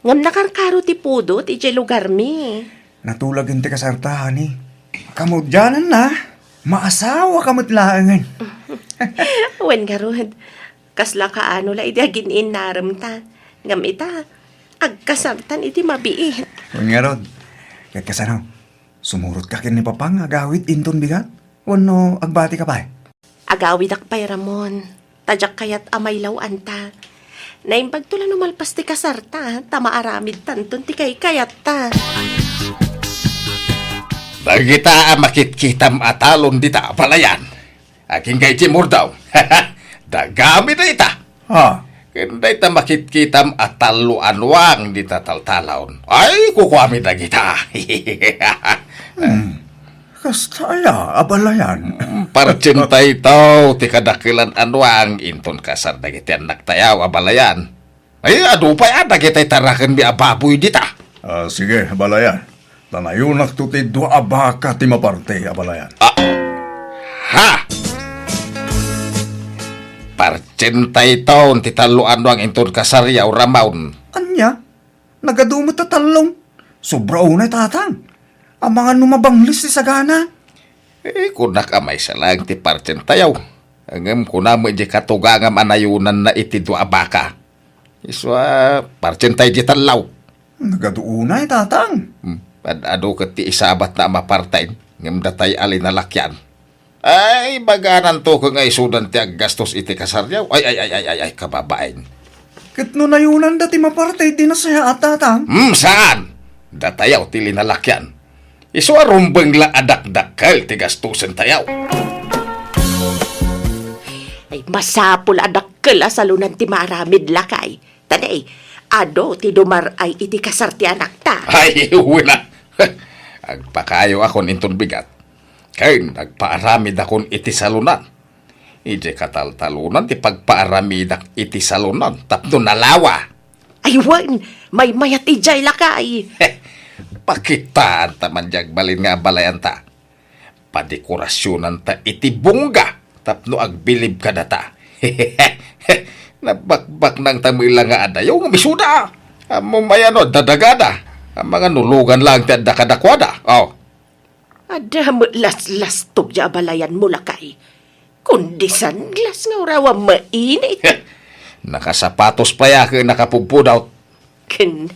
ngem nakarkaro ti pudot idiay lugarmi. Natulagen ti kasarta, honey. Kamaudiananna, maasawaka met laengen. Wen ngarud, kasla kaano la idi agin-innaremta. Ngem ita, agkasartan iti mabiit. Wen ngarud, ket kasano? Sumurotka ken ni Papang nga agawid inton bigat? Wenno agbatika pay? Agawidak pay, Ramon. Ta diak kayat a mailaw-anta. Naimbagto la no malpas ti kasarta, ta maaramidtanton ti kaykayatta. Dagita a makitkitam a talon dita, abalayan. Agingga iti murdaw. Dagami dayta. Ha? Ken dayta makitkitam a tallo a nuang dita taltalon. Ay, kukuami dagita. Hmm. Kasta aya, abalayan. Partsenta itaw ti kadakkelan a nuang inton kasar dagiti annaktayo, abalayan. Ay, adu pay a dagitay tarakenmi a baboy dita. Ah, sige, abalayan. Ta nayunakto ti dua a baka ti maparte, abalayan. Ah. Ha? Partsenta itaw ti tallo a nuang inton kasaryo, Ramon. Ania? Nagadu met a tallo. Sobra unay, Tatang. Amangan no mabangles ti sagana. Eh, kunak a maysa laeng ti partsentayo. Ngem kuna met diay katugangam a nayunanna iti dua a baka. Isu a partsentay diay tallo. Nagadu unay, Tatang. Hmm, ad-adu ket ti isabatna a maparten, ngem datay a linalakian. Ay, bagananto ket nga isudan ti aggastos iti kasaryo. Ay, ay, ay, ay, ay, ay, kababain. Ket no nayunanda ti maparten, di nasayaat, Tatang? Hmm, saan? Datayo ti linalakian. Isu a rumbeng la a dakdakkel ti gastosentayo. Ay, masapul a dakkel a salonan ti maaramid, lakay. Ta ne, adu ti dumar-ay iti kasar ti anakta. Ay, wen a. Agpakayo akon inton bigat. Ken agpaaramidakon iti salonan. Idiay kataltalonan ti pagpaaramidak iti salonan tapno nalawa. Ay wen, maymayat idiay, lakay. Pakitaan ta man diay agbalin nga abalayanta. Padekorasyonanta iti bongga tapno agbilib kadata. Nabakbaknangta met la nga adayo ngem isuda. Ammom aya no adda dagada. Amangan no lugan laeng ti adda kadakuada. Oh. Adda met laslastog diay abalayanmo, lakay. Kundi sunglasses nga uraw a mainit. Nakasapatos pay a ket nakapudpudot. Ken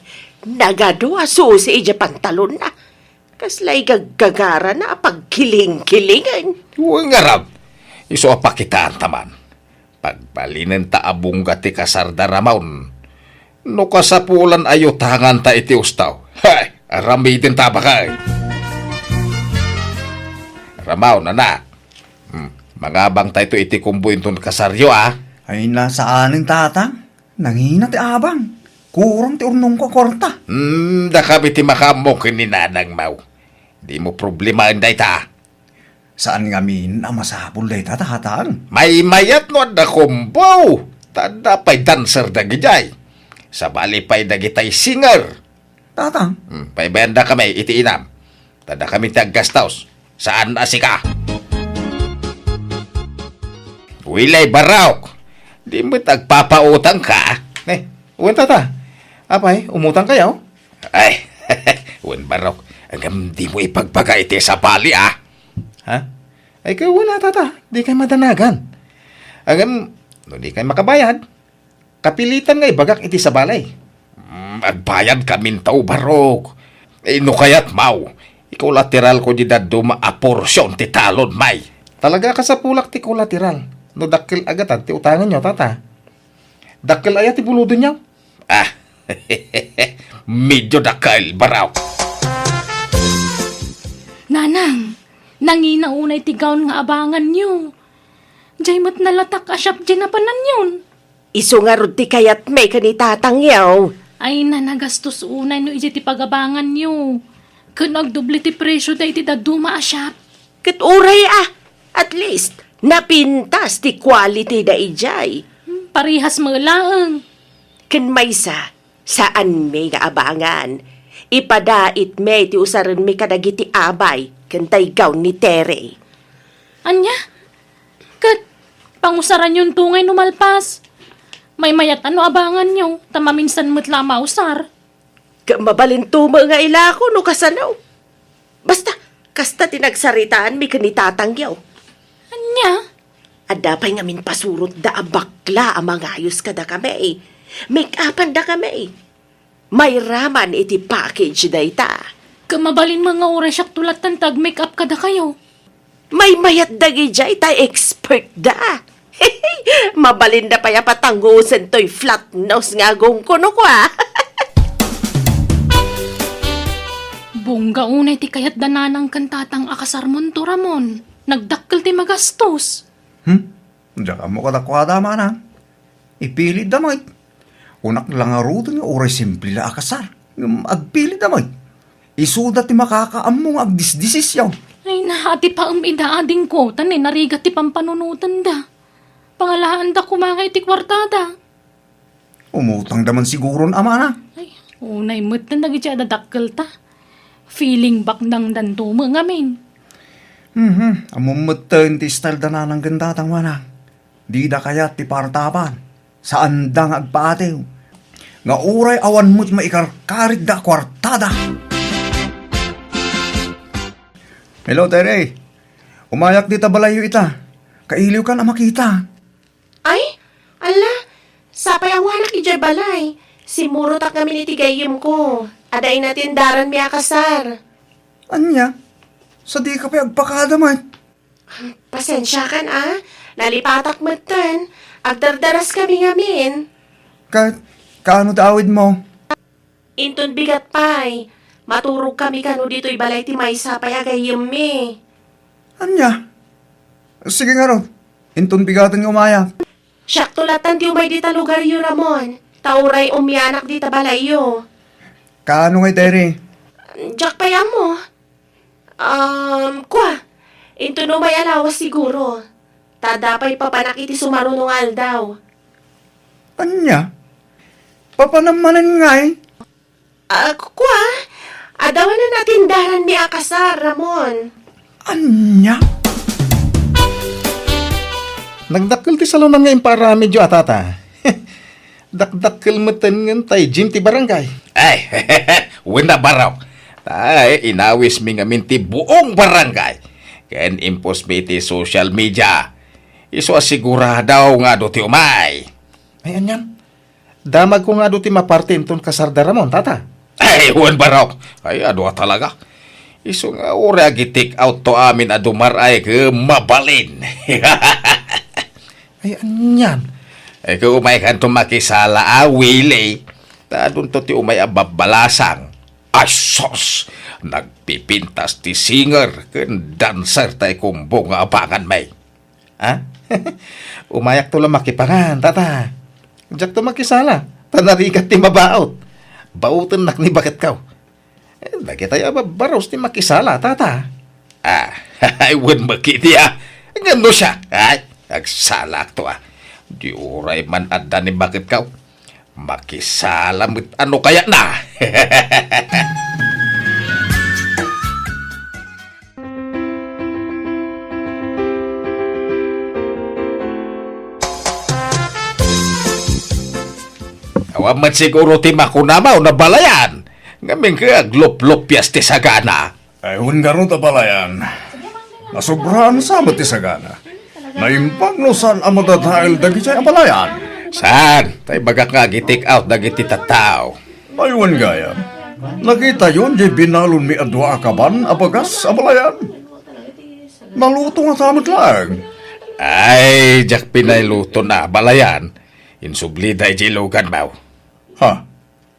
nagadu a susi idiay pantalonna. Kasla igaggagarana a pagkilingkilingen. Wen ngarud, isu a pakitaanta man. Pagbalinenta a bongga ti kasarda, Ramon. No kasapulan a yutanganta iti usto. Hay, aramidenta, bakay. Ramon, anak. Hmm, mangabangta iti kombo inton kasaryo, a? Ay, saanen, tatang. Nangina ti abang. Kurang ti urnongko a kuarta. Hmm, dakami ti makaammo ken ni nanangmo. Dimo problemaen dayta. Saan ngamin a masapul dayta, tatang. Maymayat no adda kombo. Ta adda pay dancer dagidiay. Sabali pay dagitay singer. Tatang. Hmm, paibayandakami iti inam. Ta dakami ti aggastos. Saan a sika. Wilay, barok. Di met agpapautangka. Eh, wen, tata. Apay, umutangkayo? Ay, wen, barok. Ngem dimo ipagbaga iti sabali, a? Ha? Ay, ket wen a, tata. Dikay madanagan. Ngem, no dikay makabayad, kapilitan nga ibagak iti sabali. Mm, agbayadkamin, barok. Eh, no kayatmo, ikolateralko diay dadduma a porsion ti talon, may. Talaga a kasapulak ti kolateral. No dakkel a gatad ti utanganyo, tata. Dakkel aya ti bulodenyo? Ah, medyo dakkel, barok. Nanang, nangina unay ti gown nga abanganyo. Diay met nalatak a shop diay napananyon. Isu ngarud ti kayatmi ken ni tatangyo. Ay, nagastos unay no idiay ti pagabanganyo. Ken agdoble ti presio daydi dadduma a shop. Ket uray a, at least, napintas ti quality daydiay. Hmm, parehas met laeng. Ken maysa, saanmi nga abangan. Ipadaitmi ti usarenmi kadagiti abay ken daydi gown ni Tere. Ania? Ket pangusaranyonto ngay no malpas. Maymayat a no abanganyo, ta maminsan met la a mausar. Ket mabalinto met nga ilako no kasano. Basta, kasta ti nagsaritaanmi ken ni tatangyo. Ania? Adda pay ngamin pasurotda a bakla a mangayos kadakami. Make-upandakami. Mairaman iti package dayta. Ket mabalin met nga uray siakto latta ti ag-make-up kadakayo. Maymayat dagidiay ta expert da. Mabalinda pay a patanggosen toy flat nose nga agongko no kua. Bongga unay ti kayat da nanang ken tatang a kasarmonto, Ramon. Nagdakkel ti magastos. Hmm? Diak ammo kadakuada, manang. Ipilitda met. Kunak la ngaruden nga uray simple la a kasar. Ngem agpilitda met. Isuda ti makakaammo nga agdisdesisyon. Ay, naatipaem ida adingko, ta narigat ti pampanunotenda. Pangalaanda koma nga iti kuartada. Umutangda man siguron, amana. Ay, unay met dagiti adda dakkelta. Feeling baknangdanto met ngamin. Mhm, ammom metten ti style da nanang ken tatang, manang. Dida kayat ti partapon. Saanda nga agpaatiw. Nga uray awan met maikarkaritda a kuartada. Hello, Tere. Umayak dita balayyo ita. Kailiwkan a makita. Ay, alla, sapay awanak idiay balay. Simmurotak ngamin iti gayyemko. Adda inatendaranmi a kasar. Ania? Sadika pay agpakada met? Pasensiakan a, nalipatak metten. Agdardaraskami ngamin. Ka-, kaano ti awidmo? Inton bigat pay, maturogkami kano ditoy balay ti maysa pay a gayyemmi. Ania? Sige ngarud, inton bigaten nga umayak. Siakto lattan ti umay dita lugaryo, Ramon, ta uray umianak dita balayyo. Kaano ngay, Tere? Diak pay ammo. Um, kua, inton umay a lawas siguro. Ta adda pay papanak iti sumaruno nga aldaw. Ania? Papanam manen ngay? Ah, kua, adawan a natindaranmi a kasar, Ramon. Ania? Nagdakkel ti salonan nga impaaramidyo a, tata. Dakdakkel metten ngen tay gym ti barangay. Ay, wen a, Barok. Tay, inawismi ngamin ti buong barangay. Ken imposmi iti social media. Isu a sigurado nga adu ti umay. Ay, anian? Damagko nga adu ti maparte inton kasarda, Ramon, tata. Ay, wen, Barok. Ay, adu a talaga. Isu nga uray agi-take out to amin a dumar-ay ket mabalin. Ay, anian? Ay, ket umaykanto makisala a, Willie. Ta adunto ti umay a babbalasang. Ay, sus! Nagpipintas ti singer ken dancer tay kumbo nga abanganmi. Ha? Umayakto la makipangan, tata. Diakto makisala, ta narigat ti mabaut. Bautennak ni baketko. Eh, dagitay a babbarus ti makisala, tata. Ah, ay, wen met ketdi a. Ngem no siak, ay, agsalakto a. Di uray man adda ni baketko. Makisala met a no kayatna. Awan met siguro ti makunam a no, Balayan. Ngamin ket agluplupias ti sagana. Ay, wen ngarud a, Balayan. Nasobraan sa met ti sagana. Naimbag no saan a madadael dagidiay a, Balayan. Saan? Tay bagak nga agi-take out dagiti tattao. Ay, wen gayam. Nakitayon diay binalonmi a dua a kaban a bagas a, Balayan. Naluto ngata met laeng. Ay, diak pinay luton a, Balayan. Insubli daydiay luganmo. Ha?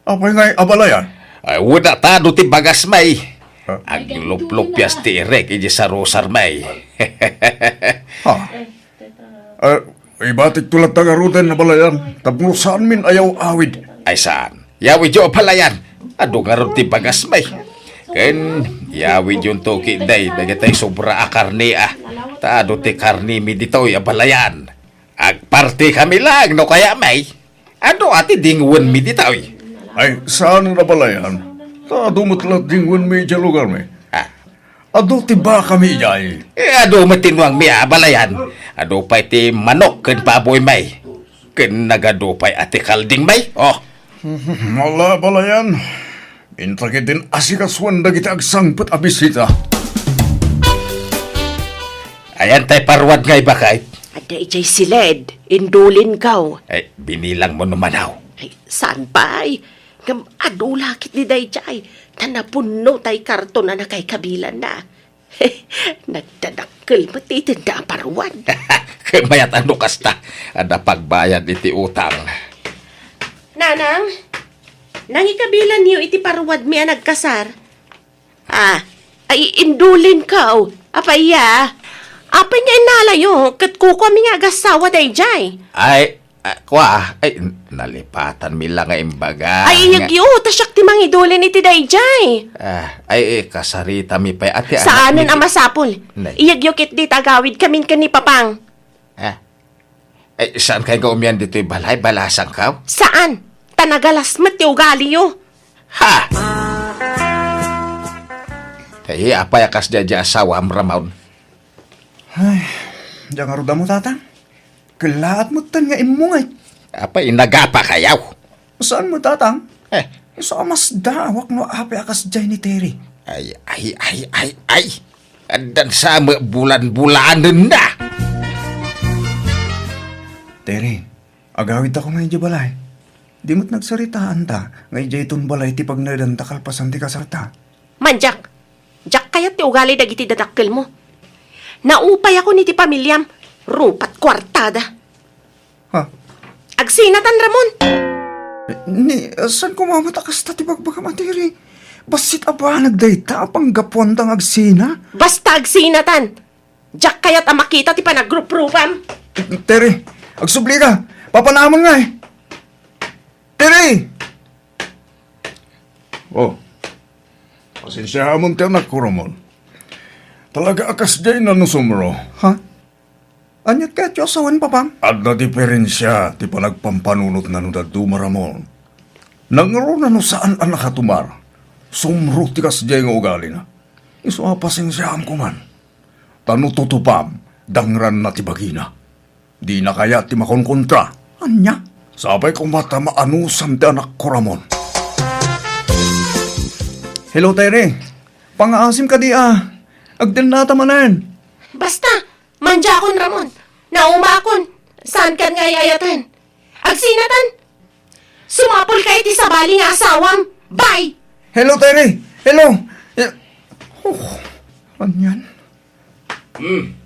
Apay ngay a, Balayan? Ay, wen a, ta adu ti bagasmi. Ha? Agluplupias ti irek idiay sarusarmi. Ha? Eh, ibatikto latta ngaruden a, Balayan, tapno saanmin a yaw-awid. Ay, saan? Yawidyo a, Balayan. Adu ngarud ti bagasmi. Ken yawidyonto ketdi dagitay sobra a karne a. Ta adu ti karnemi ditoy a, Balayan. Agpartikami laeng no kayatmi. Adu a ti dingwenmi ditoy. Ay, saan a, Balayan. Ta adu met la dingwenmi idiay lugarmi. Ah. Adu ti bakami idiay. Eh, adu met ti nuangmi a, Balayan. Adu pay ti manok ken baboymi. Ken nagadu pay a ti kaldingmi. Oh. Ala, Balayan. Inta ketdin asikasuan dagiti agsangpet a bisita. Ayan tay paruwad nga ibakay. Adda idiay siled, indulinko. Ay, binilangmo no manaw. Ay, saan pay? Ngem adu la ketdi daydiay, ta napunno tay karton a nakaykabilanna. Nagdadakkel met ti itedda a paruwad. Ket mayat a no kasta, adda pagbayad iti utang. Nanang, nangikabilanyo iti paruwadmi a nagkasar? Ah, ay, indulinko. Apay a? Apay nga innalayo ket kukuami nga agassawa daydiay? Ay, ah, kua, ay, nalipatanmi la nga imbaga. Ay, nga iyegyo, ta siak ti mangidulin iti daydiay. Ah, ay, eh, kasaritami pay, ati, anak. Saanen a masapul. Nay. Iyegyo ketdi ta agawidkamin ken ni Papang. Ah. Eh, saan kay nga umian ditoy balay? Balasangko? Saan? Ta nagalas met ti ugaliyo. Ha! Eh, apay a kasdiay diay asawam, Ramon? Ay, diak ngarud ammo, Tatang. Kellaat metten nga immungay. Apay, nagapakayo? Saan met, Tatang? Eh. Isu a masdaawak no apay a kasdiay ni Terry. Ay, ay, ay, ay, ay. Addan sa met bulan-bulanenna. Terry, agawidtako nga idiay balay. Di met nagsaritaanta nga idiay ton balay ti pagnaedanta kalpasan ti kasarta. Mandiak, diak kayat ti ugali dagiti dadakkelmo. Naupayakonto iti pamiliam, rupat kuartada. Ha? Agsinatan, Ramon! Ni, saan koma met a kasta ti bagbagam a, Terry? Bassit a banag dayta a panggapuanta nga agsina? Basta agsinatan! Diak kayat a makita ti panagruprupam. Terry, agsublika! Papanamon ngay! Terry! Oh, pasensiaamon ti anakko, Ramon. Talaga a kasdiay nanusumro. Ha? Aniat kayatyo a sawen, Papang? Adda diferensia ti panagpampanunotna no dadduma, Ramon. Nangruna no saan a nakatumar, sumro ti kasdiay nga ugalina. Isu a pasensiaam koman. Ta no tutupam, dangranna ti bagina. Dina kayat ti makonkontra. Ania? Sapay koma ta maanusam ti anakko, Ramon. Hello, Tere. Pangaasim kadi a. Agdennata manen. Basta, mandiakon, Ramon. Naumakon. Saankan nga ay-ayaten. Agsinatan. Sumapulka iti sabali nga asawam. Bye! Hello, Tere. Hello. Eh, oh, anian? Hmm.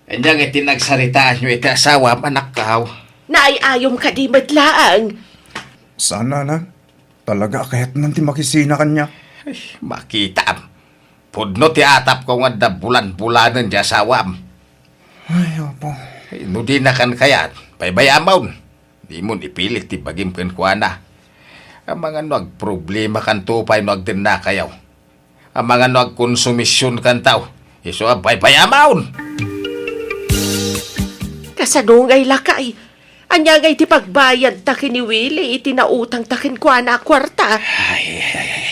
Ania nga iti nagsaritaanyo iti asawam, anakkaw? Naay-ayom kadi met laeng. Sana lang. Talaga a kayatnan ti makisina kaniak. Ay, makitaam. Pudno ti atapko nga adda bulan-bulanen ti asawam. Ay, Apo. Ay, no dinakan kayat, baybay-amon. Dimon ipilit ti bagim kenkuana. Amangan no agproblemakanto pay no agdennakayo. Amangan no agkonsumisionkanto. Isu a baybay-amon! Kasano ngay, lakay? Ania ngay ti pagbayadta ken ni Willie iti nautangta kenkuana a kuarta? Ay, ay, ay, ay.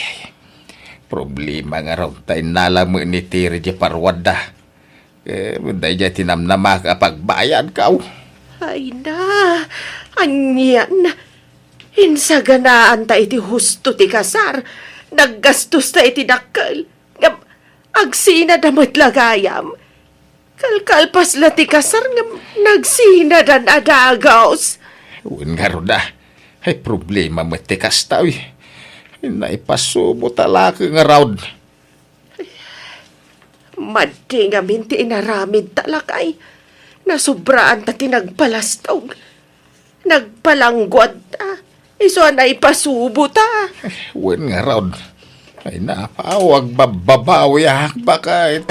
Problema ngarud ta innala met ni Tere diay parwadda. Eh, daydiay ti namnama a pagbayadko. Ay na, anian? Insaganaanta iti husto ti kasar, naggastosta iti dakkel, ngem agsinada met la gayam. Kalkalpas la ti kasar ngem nagsinadan a dagus. Wen ngarud a, ay problema met ti kasta, uy. Naipasubo ta laki ngarud. Madi ngamin ti inaramidta, lakay. Nasobraanta ti nagpalastog. Nagpalangguadta. Isu a naipasubota. Wen ngarud. Ay, napaw, agbabbabawiak, baket.